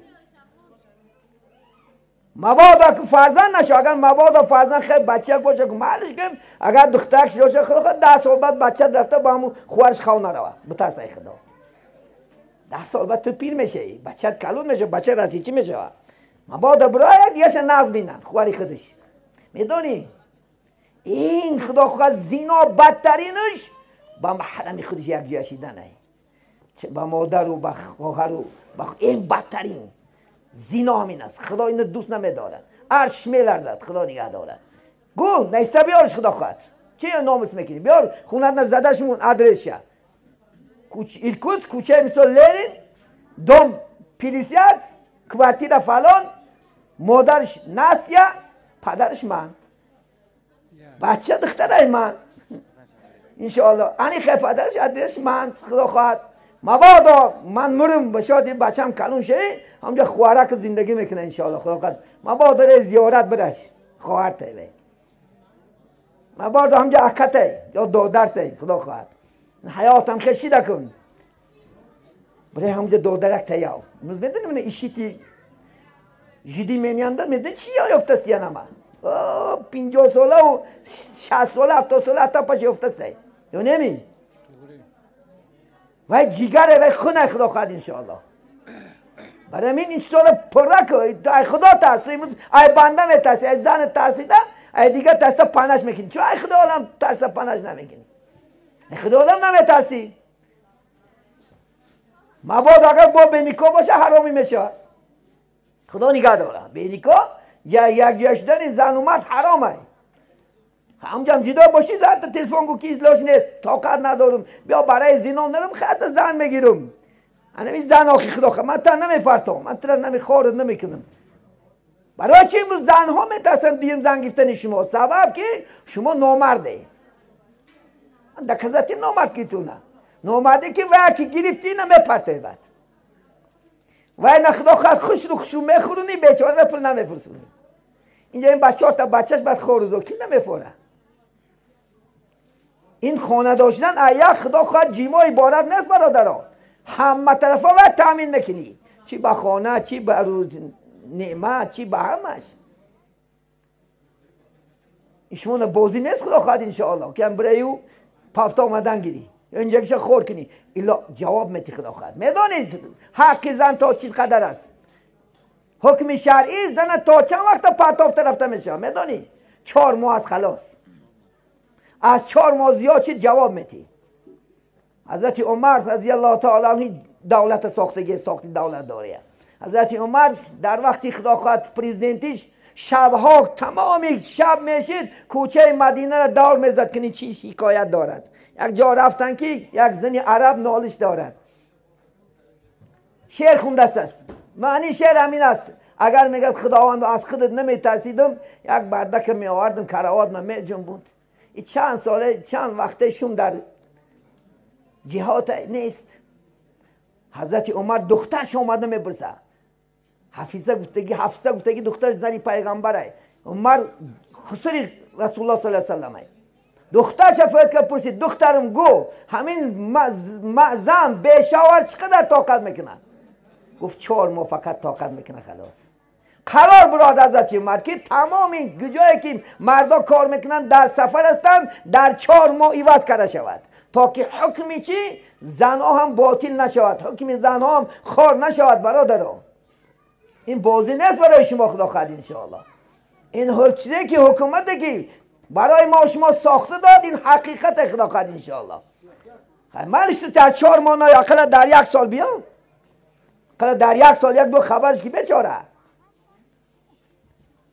Мабодо ки фарзанд нашо, агар мабодо фарзанд хел бача боша, ки маълиш кунем, агар духтарак боша, худо хоҳад 10 сол баъд бача рафта ба ҳамун хуарш хав нарава. Битарсай худо. 10 сол баъд ту пир мешавӣ, бачат калон мешава, бача расичӣ мешава. Мабодо бирояд, дигаша нағз бинанд, хуари худаш. Медонӣ? Ин худо хоҳад зино бадтаринаш ба маҳрами худаш якҷоя шиданай. Ба модару ба хоҳару ин бадтарин зино ҳамин аст. Худо ино дӯст намедорад. Арш меларзад, худо нигаҳ дорад. Гӯ наиста биёрш худо хоҳад. Чи номус мекунӣ? Биёр хонатна задашмун адресша. Иркутск, кӯчаи мисол Ленин, дом 50, квартира фалон, модарш Настя, падараш ман. Бача духтарай ман. Иншоалло. Ани хел падараш адрес ман худо хоҳад. Мабодо ман мурм ба шоди бачам калон шавӣ, ҳамҷа хуарак зиндагӣ мекунад иншоалло худо хоҳад. Мабодо ре зиёрат бираш, хоҳартай вай. Мабодо ҳамҷа акатай ё додартай худо хоҳад. Ҳаётам хел шида кун. Бире ҳамҷа додарак таяв. Имрӯз медонӣ ман ишити жиди менянда медонӣ чӣ ёфтаст янама? 50 солаву 60 сола 70 сола ҳатто паш ёфтастай. Ё неми? Вай ҷигаре, вай хунай худо хоҳад иншоаллоҳ. Барои ҳамин ин чизҳоро пурра кун. Ай худо тарс, ай банда метарсӣ, ай зан тарсида, ай дигар тарса панаш мекунӣ. Чаро ай худо олам тарса панаш намекунӣ? Ай худо олам наметарсӣ. Мабодо агар бо беникоҳ боша ҳаромӣ мешавад. Худо нигаҳ дорад. Беникоҳ якҷоя шудани зану мард ҳаромай. Ҳамҷам ҷудо бошӣ, зан телефон гӯ ки излош нест, тоқат надорам, биё барои зино нарам, хата зан мегирам. Ана зан охи худо хоҳад, ман тара намепартом, ман тара намехорад намекунам. Барои чӣ имрӯз занҳо метарсанд дуюм зан гирифтани шумо? Сабаб ки шумо номарде. Доказати номард ки туна. Номарде ки вай ки гирифти намепартояд. Вай на худо хоҳад хушру хушу мехӯрунӣ, бечора пул намефурсунӣ. Инҷа ин бачаҳо та бачаш баъд хорузо ки намефора. Ин хона доштан як худо хоҳад ҷимо иборат нест бародаро. Ҳама тарафа вай таъмин мекунӣ. Чӣ ба хона, чӣ ба рӯз неъмат, чӣ ба ҳамаш. Шумо бозӣ нест худо хоҳад иншоаллоҳ ки ам бираю пафта омадан гирӣ. Инҷа киша хор кунӣ. Илла ҷавоб мети худо хоҳад. Медонед ҳаққи зан то чӣ қадар аст? Ҳукми шаръӣ зана то чанд вақта партофта рафта мешавад? Медонӣ? 4 моҳ аз халос. Аз 4 моҳ зиёд чӣ ҷавоб метӣ. Ҳазрати Умар разияллоҳу таъала анҳу давлат сохтагӣ, сохти давлат дория. Ҳазрати Умар дар вақти худо хоҳад президентиш шабҳо тамоми шаб мешид кӯчаи Мадинаро давр мезад ки чӣ ҳикоят дорад. Як ҷо рафтан ки як зани араб нолиш дорад. Шеър хундаст аст. Маъни шеър ҳамин аст. Агар мегӯяд худованд аз худат наметарсидам, як бардака меовардам, каравот ма меҷунбунд. И чанд соле, чанд вақте шум дар ҷиҳод нест. Ҳазрати Умар духтарш омада мепурсад. Ҳафиза гуфтаги духтарш зани пайғамбарай. Умар хусури Расулуллоҳ саллаллоҳу алайҳи васаллам. Духтарша фоид кард пурсид, духтарам гӯ, ҳамин зан бешавҳар чӣ қадар тоқат мекунад? Гуфт 4 моҳ фақат тоқат мекунад халос. Қарор бурад ҳазрати Умар ки тамоми ҷое ки мардо кор мекунанд дар сафар ҳастанд, дар 4 моҳ иваз карда шавад. То ки ҳукми чӣ? Занҳо ҳам ботил нашавад, ҳукми занҳо ҳам хор нашавад бародаро. Ин бозӣ нест барои шумо худо хоҳад иншоаллоҳ. Ин чизе ки ҳукумате ки барои мо шумо сохта дод, ин ҳақиқате худо хоҳад иншоаллоҳ. Малиш ту дар 4 моҳ на ақала дар 1 сол биё. Ақала дар 1 сол як ду хабарш ки бечора.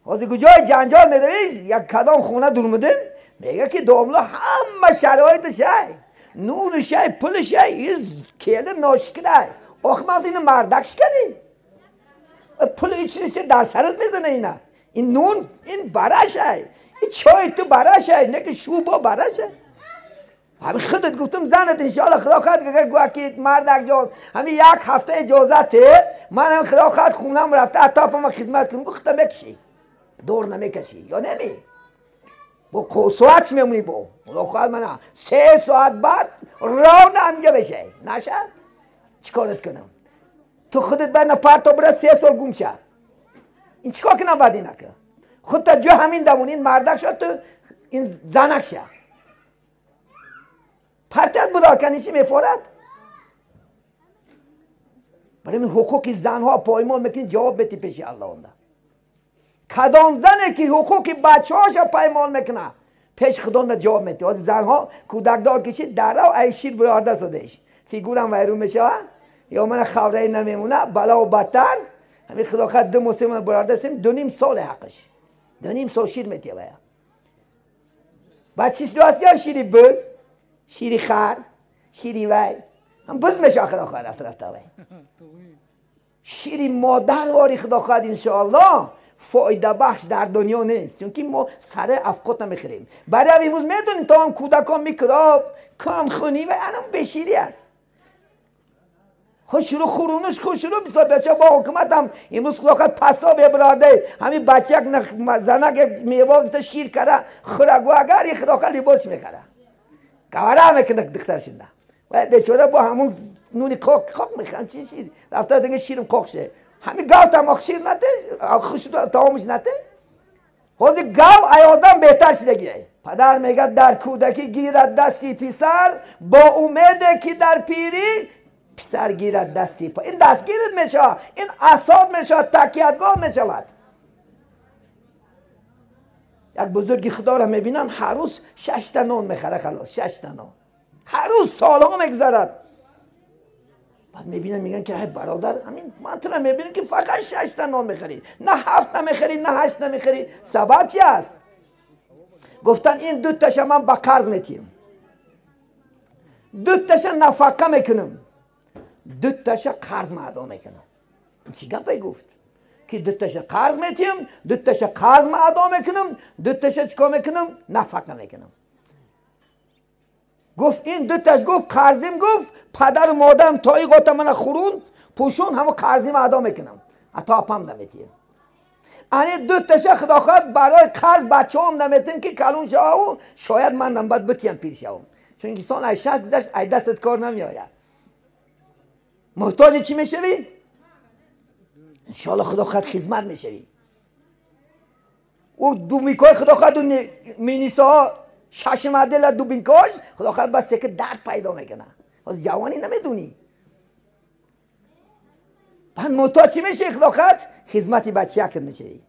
ҳозир куҷои ҷанҷол меравӣ, як кадом хона дур мудем, мега ки домла ҳама шароиташ ай, нурш ай, пулш ай, келин ношикрай. Охмақ ина мардак шиканӣ. Пул ичише дар сарат мезана ина. Ин нун, ин бараш ай. Ин чой ту бараш ай, не ки шӯбо бараш ай. ҳамин худат гуфтум занат иншоаллоҳ худо хоҳад агар гӯяд ки мардак ҷон ҳамин як ҳафта иҷозате, манам худо хоҳад хунам рафта атопама хизмат кунам, гӯ худта мекушӣ. Дор намекашӣ ё неми? Бо соат чӣ мемонӣ бо? Худо хоҳад мана 3 соат баъд ровно ҳаминҷа бешай. Наша? Чӣ корат кунам? Ту худат бояд на парто бира 3 сол гум ша. Ин чӣ кор кунам баъд инака? Худта ҷо ҳамин дамон, ин мардак ша, ту ин занак ша. Партият буда каниши мефорад? Барои ҳуқуқи занҳо поймол мекунӣ, ҷавоб метӣ пеши Аллоҳ онда. Кадом зане ки ҳуқуқи бачаҳоша паймол мекунад, пеш худонда ҷавоб метӣ. Ҳозир занҳо кӯдакдор кишид, даррав ай шир бирорда содеш. Фигурам вайрон мешавад, ё мана хавраи намемона, балову бадтар. Ҳамин худо хоҳад 2 моҳ 3 моҳ бирордасем, 2.5 соле ҳаққаш. 2.5 сол шир метиҳад. Баъд чиш дуаст ё шири буз, шири хар, шири вай. Ҳам буз мешавад худо хоҳад рафта рафта вай. Шири модар вори худо хоҳад иншоаллоҳ фоидабахш дар дунё нест, чунки мо саре афқот намехӯрем. Барои имрӯз медонем то ҳам кӯдакон микроб, камхунӣ ва анам беширӣ аст. Хушрӯ хурунуш хушрӯ бисёр бача бо ҳукумат ҳам имрӯз худо хоҳад пасо бебирода ҳамин бача як занак як мева гирифта шир кара хӯрагу агар ин худо хоҳад либос мехара. Гавара мекунад духтаршинда. Ва бечора бо ҳамун нуни қоқ қоқ мехӯрам чи шир рафта дига ширм қоқ шуд. Ҳамин гав тамох шир нате, хуш таомиш нате. Ҳозир гав ай одам беҳтар шидагиай. Падар мегӯяд дар кӯдакӣ гирад дасти писар бо умеде ки дар пирӣ писар гирад дасти па. Ин дастгирит мешавад, ин асод мешавад, такиятгоҳ мешавад. Як бузурги худоро мебинанд, ҳар рӯз 6 та нон мехарад, халос 6 та нон. Ҳар рӯз солҳо мегузарад. Баъд мебинанд, мегӯянд ки ай бародар, ҳамин ман туро мебинам ки фақат 6 та нон мехарӣ, на 7 намехарӣ, на 8 намехарӣ. Сабаб чи аст? Гуфтанд ин 2 таша ман ба қарз метиҳам, 2 таша нафақа мекунам, дуташа қарз ма адо мекунам. Чӣ гапе гуфт? Ки дуташа қарз метиҳам, дуташа қарз ма адо мекунам, дуташа чикор мекунам? Нафақа мекунам. Гуфт ин дуташ гуфт қарзим гуфт падару модарам то ин қота мана хӯрунд пӯшунд ҳамо қарзим адо мекунам, ҳатто апам наметиҳам. Ани дуташа худо хоҳад барои қарз бачаҳом наметиҳам ки калон шававу шояд манам баъд битиҳам пир шавам. Чун инсон ай 60 гузашт ай дастат кор намеояд. Муҳтоҷи чӣ мешавӣ? Иншоалло худо хоҳад хизмат мешавӣ. Ӯ дубинкаҳои худо хоҳад минисоҳо шаш модела дубинкаҳош худо хоҳад бас ки дард пайдо мекунад. Ҳозир ҷавонӣ намедунӣ. Баъд муҳтоҷ чӣ мешавӣ? Худо хоҳад хизмати бачаякат мешавӣ.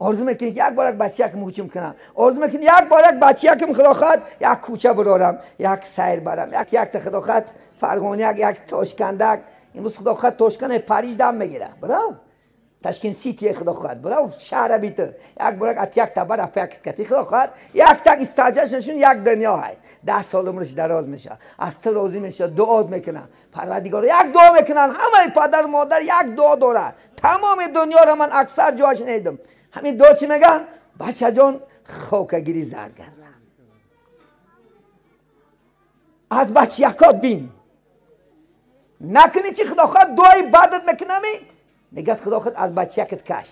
Орзу мекунӣ як бор як бачаякам ҳуҷум кунам, орзу мекунӣ як бор як бачаякам худо хоҳад як кӯча бурорам, як сайр барам, як якта худо хоҳад фарғоняк, як тошкандак. Имрӯз худо хоҳад Тошканд Париж дам мегирад, бирав Ташкент Сити худо хоҳад, бирав шаҳра биту як бор як як табар апак кати худо хоҳад як так исталҷашашун як дунё ҳай. 10 сол умраш дароз мешавад, аз ту розӣ мешавад, дуо мекунад Парвардигор, як дуо мекунанд ҳамаи падару модар, як дуо дорад тамоми дунёро. Ман аксар ҷоаш надидам. Ҳамин дуо чӣ мегӯяд? Бачаҷон хокагирӣ зар гардам, аз бачаякот бин накунӣ чӣ худо хоҳад дуои бадат мекунами, мегӯяд худо хоҳад аз бачаякат каш.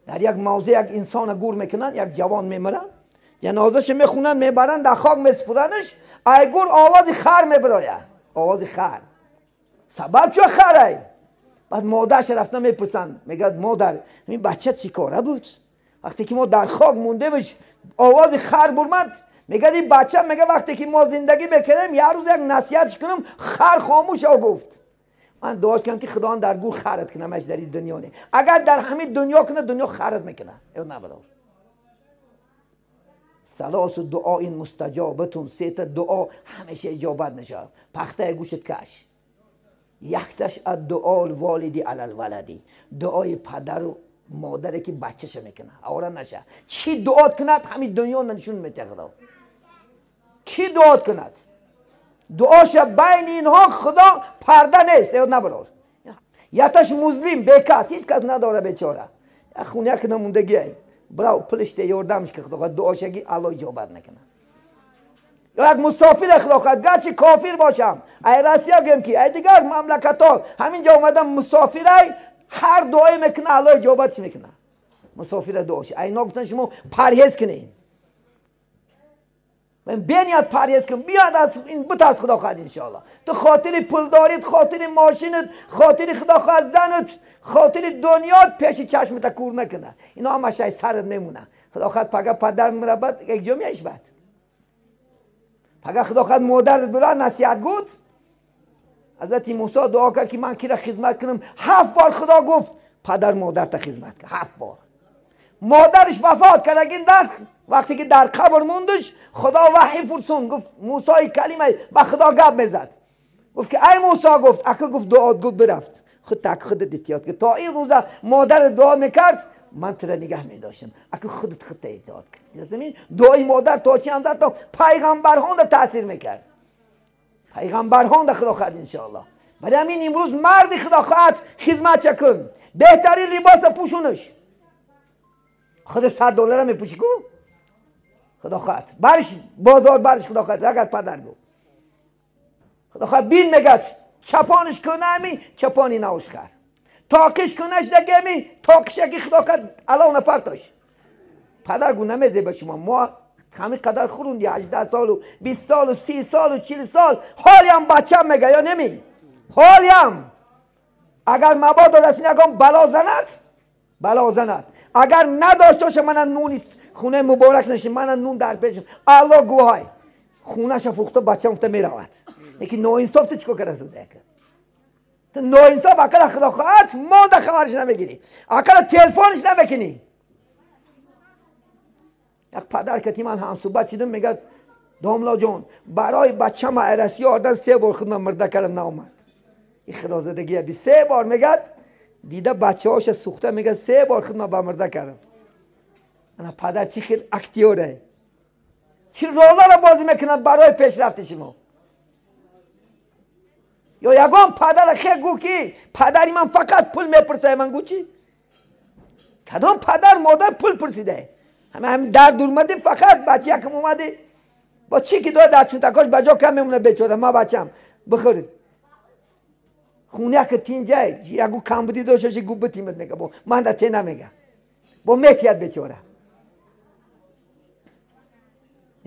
Дар як мавзеъ як инсона гур мекунанд, як ҷавон мемирад, ҷанозаша мехунанд, мебаранд, дар хок месупуранаш, ай гур овози хар мебирояд, овози хар. Сабаб чо харай? Баъд модарша рафта мепурсанд, мегӯяд модар ин бача чӣ кора буд? Вақте ки мо дар хок мондемш овози хар бурмад. Мегӯяд ин бача, мегӯяд вақте ки мо зиндагӣ мекардем як рӯз як насиҳатш кунам хар хомӯш шав гуфт. Ман дуош кардам ки худованд дар гур харат кунамаш дар ин дунё не. Агар дар ҳамин дунё кунад дунё харат мекунад. Э набарор. Салосу дуоин мустаҷобатун, сета дуо ҳамеша иҷобат мешавад. Пахтаи гӯшт каш. Якташ аддуол волиди алал валади, дуои падару модаре ки бачаша мекунад, авра наша. Чӣ дуо кунад ҳамин дунё нишон метиҳад худо. Чӣ дуо кунад? Дуоша байни инҳо худо парда нест, э набарор. Яташ музлим бекас, ҳеҷ кас надора бечора. Як хуняк намондагиай. Бирав пулиште ёрдамш ки худо хоҳад дуошаги Аллоҳ иҷобат мекунад. Ё як мусофир худо хоҳад, гарчи кофир бошам, ай Россия гӯем ки ай дигар мамлакатҳо ҳамин ҷо омадам мусофирай, ҳар дуое мекунад Аллоҳ иҷобатш мекунад. Мусофира дуош. Ай ино гуфтан шумо парҳез кунед. Беният парҳез кун, биёд аз ин битарс худо хоҳад иншоаллоҳ. Ту хотири пулдорит, хотири мошинат, хотири худо хоҳад занат, хотири дунёт пеши чашмата кур накунад. Ино ҳамаш ай сарат мемонад. Худо хоҳад пага падар мирабад, як ҷо меяш бад. Пага худо хоҳад модарат бира насиҳат гуфт. Ҳазрати Мусо дуо кард ки ман кира хизмат кунам. 7 бор худо гуфт падар модарта хизмат кун. 7 бор. Модараш вафот кард, вақте ки дар қабр мондаш худо ваҳй фурсунд, гуфт Мусои калимай ба худо гап мезад. Гуфт ки ай Мусо, гуфт ака, гуфт дуот гуфт бирафт. Худ так худат эҳтиёт кун. То ин рӯза модарат дуо мекард, ман тура нигаҳ медоштам. Ака худат худта эҳтиёт кун. Дуои модар то чӣ андоза то пайғамбарҳонда таъсир мекард. Пайғамбарҳонда худо хоҳад иншоаллоҳ. Барои ҳамин имрӯз марди худо хоҳад хизматча кун, беҳтарин либоса пӯшунаш. Худ $100 мепӯшӣ ку? Худо хоҳад барш бозор барш худо хоҳад рагат падар гуфт. Худо хоҳад бин мегӯяд чапонаш кунами чапони навш хар, тоқиш кунаш дагеми тоқишаки худо хоҳад алов напартош. Падар гу намезеба шумо, мо ҳамин қадар хурунди 18 солу 20 солу 30 солу 40 сол ҳолиам бачам мега ё неми? Ҳолиам агар мабодо расин ягон бало занад, бало занад. Агар надошта боша мана нуни хонаи муборак нашин, мана нун дар пешам, Аллоҳ гувоҳай. Хонаша фурӯхта бачам гуфта меравад. Лекин ноинсоф ту чӣ кор карда? Ту ноинсоф акала худо хоҳад монда хабарш намегирӣ, акала телефонш намекунӣ. Як падар кати ман ҳамсӯҳбат шудам, мегӯяд домла ҷон барои бачам Россия ордан 3 бор худам мирда кардам наомад. Ин худозадагия би 3 бор мегӯяд дида бачаҳоша сӯхта, мегӯяд 3 бор худам ба мирда кардам. Ана падар чӣ хел актёре, чӣ роларо бозӣ мекунад барои пешрафти шумо. Ё ягон падара хе гӯ ки падари ман фақат пул мепурсад, ман гӯ чӣ? Кадом падар модар пул пурсида? Ҳама дар дур омадӣ, фақат бача якм омадӣ. Бо чӣ ки дорад дар чунтакош ба ҷо кам мемонад бечора, ма бачам бихӯр. Хуня ки тинҷай, ягу камбудӣ дошта бошӣ гӯ битимад мега, бо ман да те намега. Бо метиҳад бечора.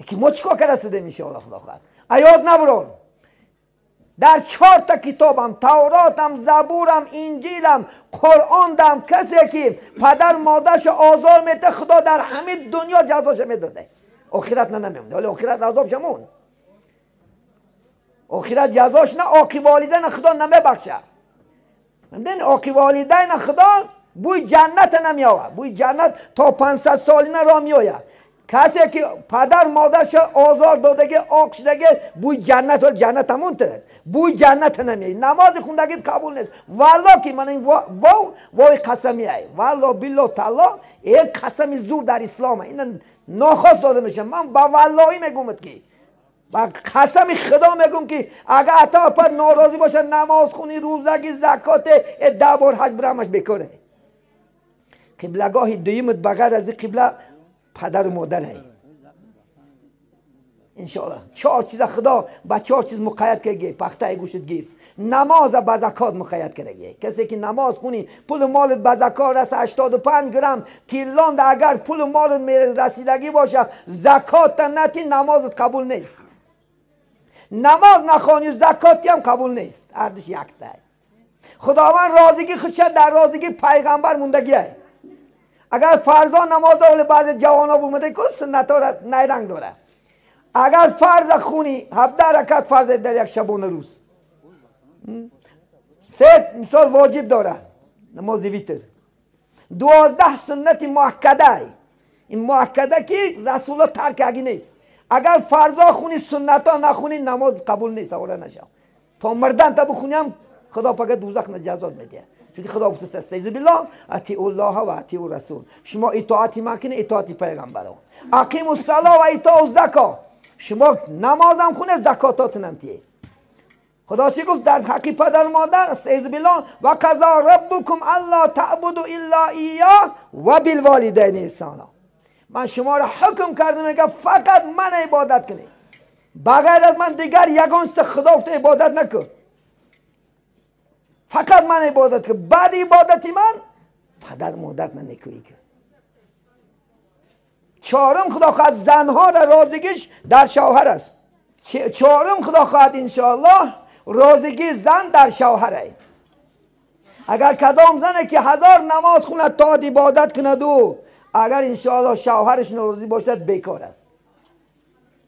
Ки мо чикор карда шудем иншоаллоҳ худо хоҳад. Аёд набурон. Дар 4 китобам, Тавротам, Забурам, Инҷилам, Қуръондам касе ки падар модаршо озор медиҳад, Худо дар ҳамин дунё ҷазоша медода. Охират на намемонад. Ҳоло охират азобша мон. Охират ҷазош на, оқи волидайна Худо намебахшад. Мебинед, оқи волидайна Худо бӯи ҷанната намеовад. Бӯи ҷаннат то 500 солина роҳ меояд. Касе ки падар модарша озор додагӣ, оқ шудагӣ, бӯи ҷаннат, ҳол ҷаннат ҳамон ту, бӯи ҷанната намеояд. Намози хундагит қабул нест. Валло ки ман ин вов, вови қасами ай. Валло билло талло, ин қасами зур дар ислом. Ин нохост дода мешавад. Ман ба валлоҳӣ мегӯмад ки ба қасами худо мегӯм ки агар ата апа норозӣ бошад, намоз хуни, рӯзагӣ, закоте, 10 бор ҳаҷ бирамаш бекоре. Қиблагоҳи дуюмат ба ғайр аз ин қибла падару модаре. Иншоаллоҳ 4 чиза худо ба 4 чиз муқайяд кардаги. Пахтаи гӯшт гир, намоза ба закот муқайяд кардаги. Касе ки намоз хунӣ, пулу молат ба закот раса, 85 грамм тиллонда агар пулу молат расидагӣ бошад, закота натӣ, намозат қабул нест. Намоз нахонӣ, закотиам қабул нест. Ардиш якта. Худованд розигӣ худша дар розигӣ пайғамбар мондагиай. Агар фарзо намоза вале баъзе ҷавонҳо бумада ку суннатҳоро найранг дорад. Агар фарза хунӣ, 17 ракат фарз дар як шабона рӯз, 3 мисол воҷиб дорад намози витр, 12 суннати муаккадай. Ин муаккада ки расуло тарк аги нест. Агар фарзо хунӣ, суннатҳо нахунӣ, намоз қабул нест, авора нашав. То мурдан та бихунӣ худо пага дӯзах ҷазот медиҳад. Чунки худо гуфтааст استعیذ بالله اطیعوا الله و اطیعوا الرسول. شما اطاعت من کنید، اطاعت پیغمبران. اقیموا الصلاه و ایتاء الزکا. شما نمازم خونه، زکاتاتونم تیه. خدا چی گفت در حق پدر مادر؟ استعیذ بالله و قضا ربکم الا تعبدوا الا ایاه و بالوالدین احسانا. من شما را حکم کردم میگه فقط من عبادت کنید، بغیر از من دیگر یگان خدا گفته عبادت نکن، فقط من عبادت کن. بعد عبادتی من پدر مادر نکویی کن. چهارم خدا خواهد زنها را رازگیش در شوهر است. چهارم خدا خواهد انشاءالله رازگی زن در شوهر است. اگر کدام زنه که 1000 نماز خوند تا عبادت کند و اگر انشاءالله شوهرش ناراضی باشد بیکار است.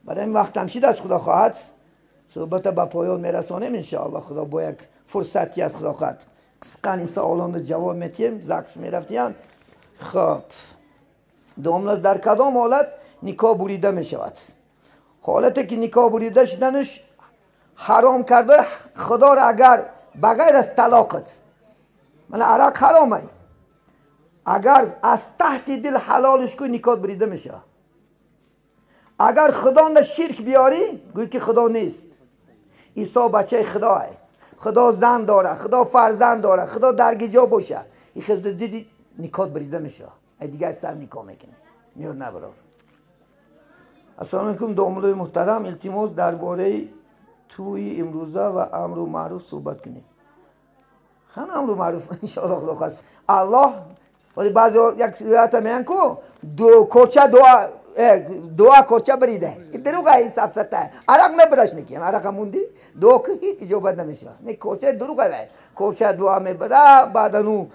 برای این وقت همشید از خدا خواهد صحبت به پایان میرسانیم انشاءالله. خدا با یک فرصتی از خدا خواهد قسقا این سوالان جواب میتیم، زکس میرفتیم. خب دوم، در کدام حالت نکاح بریده میشود؟ حالتی که نکاح بریده شدنش حرام کرده خدا را اگر بغیر از طلاقت، من عرق حرامه، اگر از تحت دل حلالش کنی نکاح بریده میشه. اگر خدا نه شرک بیاری گویی که خدا نیست، عیسی بچه خداه، خدا زن داره، خدا فرزند داره، خدا درگیجا باشه، این خزر دیدی نکاح بریده میشه. ای دیگه از سر نکاح میکنه میاد نبرار. السلام علیکم داملوی محترم، التماس درباره توی امروزه و امر و معروف صحبت کنیم. خان امر و معروف انشاءالله خدا خواست الله. ولی بعضی یک روایت میگن کو دو کوچه دعا کوچه بریده، این دروغ این سفسطه، عرق میبرش نکیم، عرق موندی دعا که هیچ اجابت نمیشه. نه کوچه دروغ کوچه دعا میبره، بعد اونو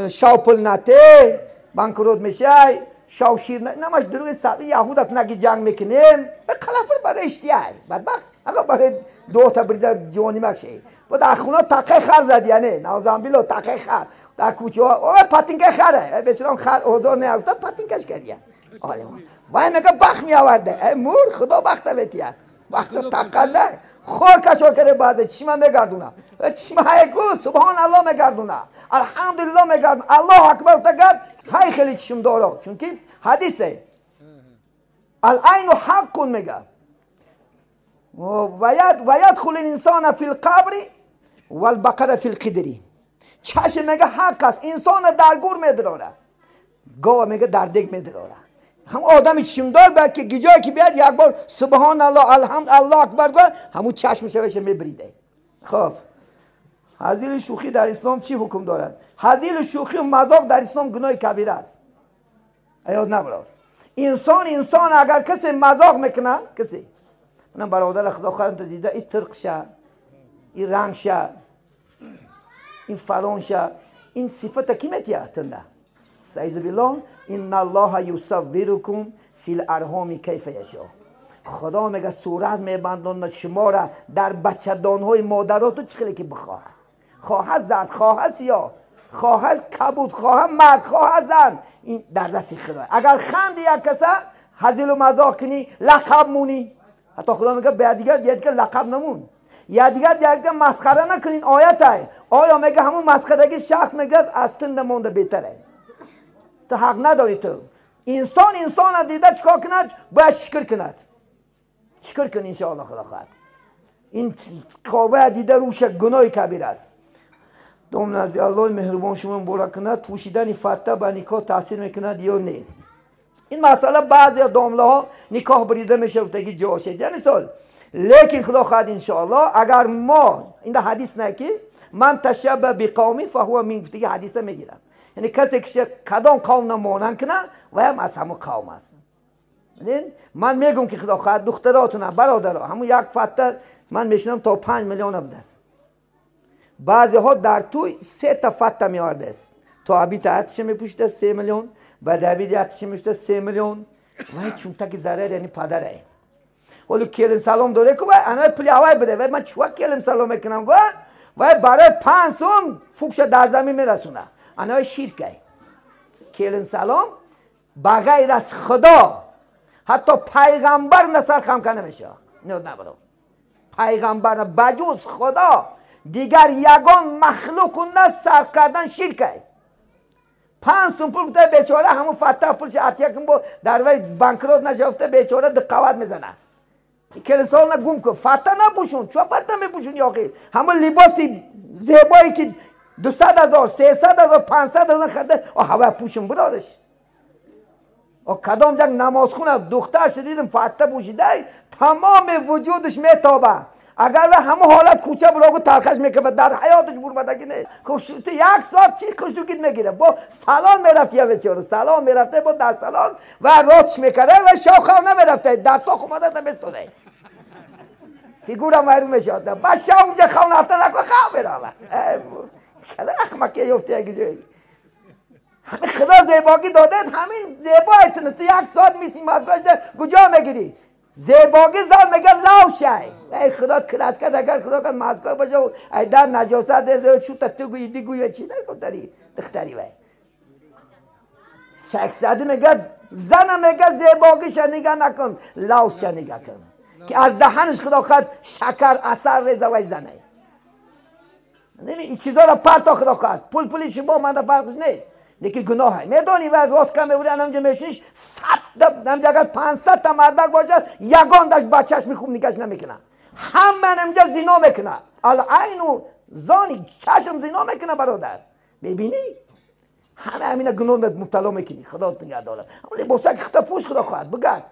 شاو پول نته بانکروت میشه، شاو شیر نماش دروغ. یهودت نگی جنگ میکنیم خلافر بعد اشتیای بدبخت. آقا برای دو تا بریده جوانی مکشه با در خونه تقه خر زد، یعنی نازم بیلو تقه خر در کوچه ها، اوه پاتینکه خره بیچارم خر اوزار نیافته پاتینکش کردیه. وای میگه بخت میآورده، ای مور خدا بخت بهتیه، بخت تقنده خور کشور کرده. بعد چشمه میگردونه، چشمه های کو سبحان الله میگردونه، الحمدلله میگردونه، الله اکبر تگرد های خیلی چشم داره. چون حدیثه العین حق میگه و یدخل الانسان فی القبر والبقره فی القدری. چشم میگه حق است، انسان در گور میدراره، گاو میگه در دیگ میدراره. هم آدم چشمدار باید که جایی که بیاد یک بار سبحان الله الحمد الله اکبر گفت، همون چشمش بهش میبریده. خب هزیل شوخی در اسلام چی حکم دارد؟ هزیل شوخی و مذاق در اسلام گناه کبیره است. یاد نبرد. انسان اگر کسی مذاق میکنه، کسی من برادر خدا خواهد دیده این ترک شه، این رنگ شه، این فلان شه، این صفت کی میتیه تنده؟ استعیذ بالله ان الله یصورکم فی الارحام کیف یشاء. خدا میگه صورت میبندند شما را در بچه‌دانهای مادراتو چه خیلی که بخواهد، خواهد زرد، خواهد سیاه، خواهد کبود، خواهد مرد، خواهد زن، این در دست خدا. اگر خند یک کسه هزیل و مذاق کنی، لقب مونی، حتی خدا میگه به دیگر دیگر لقب نمون، یا دیگر دیگر مسخره نکنین. آیت های آیا میگه همون مسخرگی شخص میگه از تند مونده بهتره، تو حق نداری. تو انسان دیده چیکار کند؟ باید شکر کند، شکر کن انشاءالله خدا خواهد. این قاوه دیده روش گناه کبیر است. دوم نزد الله مهربان شما مبارک کند. پوشیدن فته به نکاح تاثیر میکند یا نه؟ این مسئله بعضی از دامله ها نکاح بریده میشه گفتگی جا شد یعنی سال، لیکن خدا خواهد انشاءالله اگر ما این حدیث نه که من تشبه بقومی فهو من، گفتگی حدیث میگیرم، یعنی کسی که کدام قوم نمانند کنه و هم از همون قوم است. من میگم که خدا خواهد دختراتون برادرها همون یک فته من میشنم تا 5 میلیون بوده است. بعضی ها در توی 3 تا فته میارده است، تا ابی عطش میپوشیده 3 میلیون، بعد ابی عطش میپوشیده 3 میلیون، وای چون تک ضرر یعنی پدره. ولی کلن سلام داره که وای انا پول هوای بده، وای من چوا کلن سلام میکنم گو، وای برای 5 سوم فوکش در زمین میرسونه. انا شرکه. کلن سلام بغیر از خدا حتی پیغمبر نسر خم کنه میشه. نه نه پیغمبر بجز خدا دیگر یگان مخلوق نسر کردن شرکه. 5 سوم پول بوده بیچاره همون فتح پولش عطیه کن با در وی بانکروت نشفته بیچاره دقوت میزنه. کلیسا نه گم کن، فتح نپوشون، چون فتح میپوشون یاقی همون لباسی زیبایی که 200,000 300,000 500,000 خرده هوا پوشون برادش. کدام یک نماز خونه دخترش دیدم فتح پوشیده تمام وجودش میتابه. اگر به همه حالت کوچه بلاگو تلخش میکنه در حیاتش برمدگی نه. تو یک ساعت چی خوشدوگیت میگیره؟ با سلام میرفت یه بیچاره، سلام میرفته با در سلام و راستش میکرده و شاخ نمیرفته در تا اومده نمیستوده. فیگورم وایرون میشد. بعد شاو اونجا خون رفته نکن خواب میرفت. کلا احمقی یفته یک جایی. همین خدا زیباگی داده، همین زیبایتونه. تو یک ساعت میسی مزگاش کجا میگیری؟ زیباگی زن میگه لو شای. ای خدا کلاس کرد اگر خدا کن مزگاه باشه و ای در نجاست ده شو تا تو گویی دیگوی چی نگم داری دختری وای. شیخ سعدی میگه زن میگه زیباگیش نگاه نکن، لوش نگاه کن که از دهنش خدا خواهد شکر اثر ریزه وای زنه. نمی این چیزا را پرتا خدا خواهد. پول پولی شما من فرقش نیست. لیکن گناه میدونی و راست کم میبری انجا میشینیش 100 نمی‌دونم اگر 500 تا مردک باشد یگان داشت بچهش میخوب نگاش نمیکنه، همه نمی‌جا زنا میکنه. العین و زانی چشم زنا میکنه برادر، میبینی همه همینا گناه مبتلا میکنی. خدا نگه دارد. ولی لباسک خطا پوش خدا خواهد بگرد.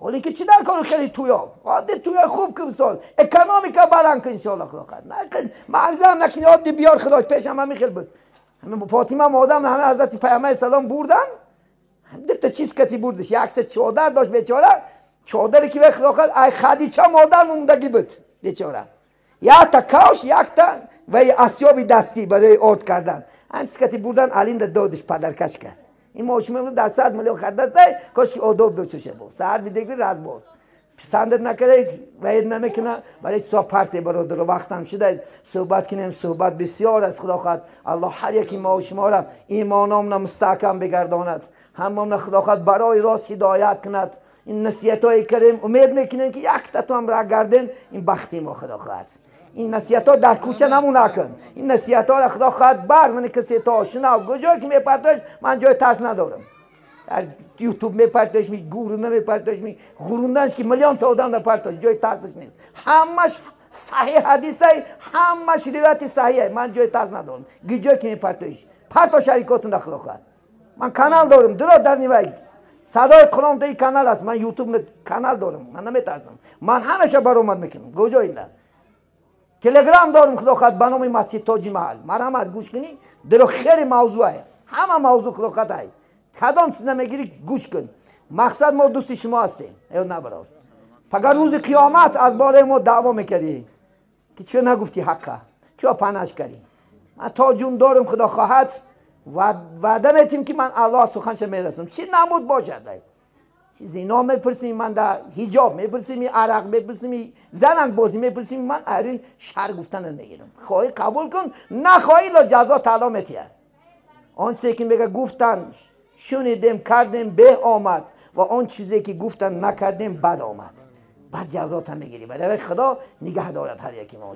ولی که چی در کار خیلی تویا عادی تویا خوب که مثال اکونومیکا بلند کن ان شاء الله خدا خواهد. نه معذرت نکنی عادی بیار خدا پیش هم همین خیلی بود. فاطمه مادم همه حضرت پیامبر سلام بردن، دو تا چیز کتی بردش، یک تا چادر داشت بیچاره، چادری که به خدا خواهد ای خدیجه مادر موندگی بود بیچاره، یک تا کاش یک تا و اسیاب دستی برای آرد کردن، هم چیز کتی بردن علی دادش پدرکش کرد. این ماشین در 100 میلیون خرید است، کاش که آداب داشته باشه بود. ساعت بیدگی راز بود. پسندت نکرده وعید نمیکنه ولی صحبت برادر وقتم شده صحبت کنیم. صحبت بسیار از خدا خواهد. الله هر یکی ما و شما را ایمانامون مستحکم بگرداند، هممون خدا خواهد برای راست هدایت کند. این نصیحت های کریم امید میکنیم که یک تا تو هم را گردن این بختی ما خدا خواهد. این نصیحت ها در کوچه نمونه کن، این نصیحت ها را خدا خواهد بر من کسی تا آشنا کجا که میپرتاش من جای ترس ندارم. در یوتیوب میپرتاش می گورونه میپرتاش می غروندنش که میلیون تا آدم پرتاش جای ترسش نیست. همش Саҳеҳ ҳадисай, ҳамаш ривояти саҳеҳ. Ман ҷои тарс надорам. Гиҷое ки мепартоиш. Парто шарикотун да Худо хоҳад. Ман канал дорам, дуро дар нивай. Садои Қуръон дар канал аст. Ман ютуб канал дорам. Ман наметарсам. Ман ҳамеша баромад мекунам. Куҷо инда? Телеграм дорам, Худо хоҳад, ба номи Масҷид Тоҷи Маҳал. Марҳамат, гӯш кунӣ. Дуро хеле мавзӯъ. Ҳама мавзӯъ Худо хоҳад ай. Кадом чиз намегирӣ, гӯш кун. Мақсад мо дӯсти шумо ҳастем. Эй набарор. Пагар рӯзи қиёмат аз бораи мо даъво мекардӣ ки чӣ нагуфтӣ ҳаққа, чӣ панаш кардӣ. Ман то ҷун дорам, Худо хоҳад, ваъда метим ки ман Аллоҳ суханша мерасонам. Чӣ намуд бошад? Чӣ зино мепурсим, ман да ҳиҷоб мепурсим, арақ мепурсим, занангбозӣ мепурсим, ман ари шар гуфтан намегирам. Хоҳӣ қабул кун, нахоҳӣ ло ҷазо таъло метиҳад. Он чизе ки мега гуфтан шунидем, кардем, беҳ омад, ва он чизе ки гуфтан накардем, бад омад. Бад ҷазота мегирӣ. Барои Худо нигаҳ дорад ҳар яки мо.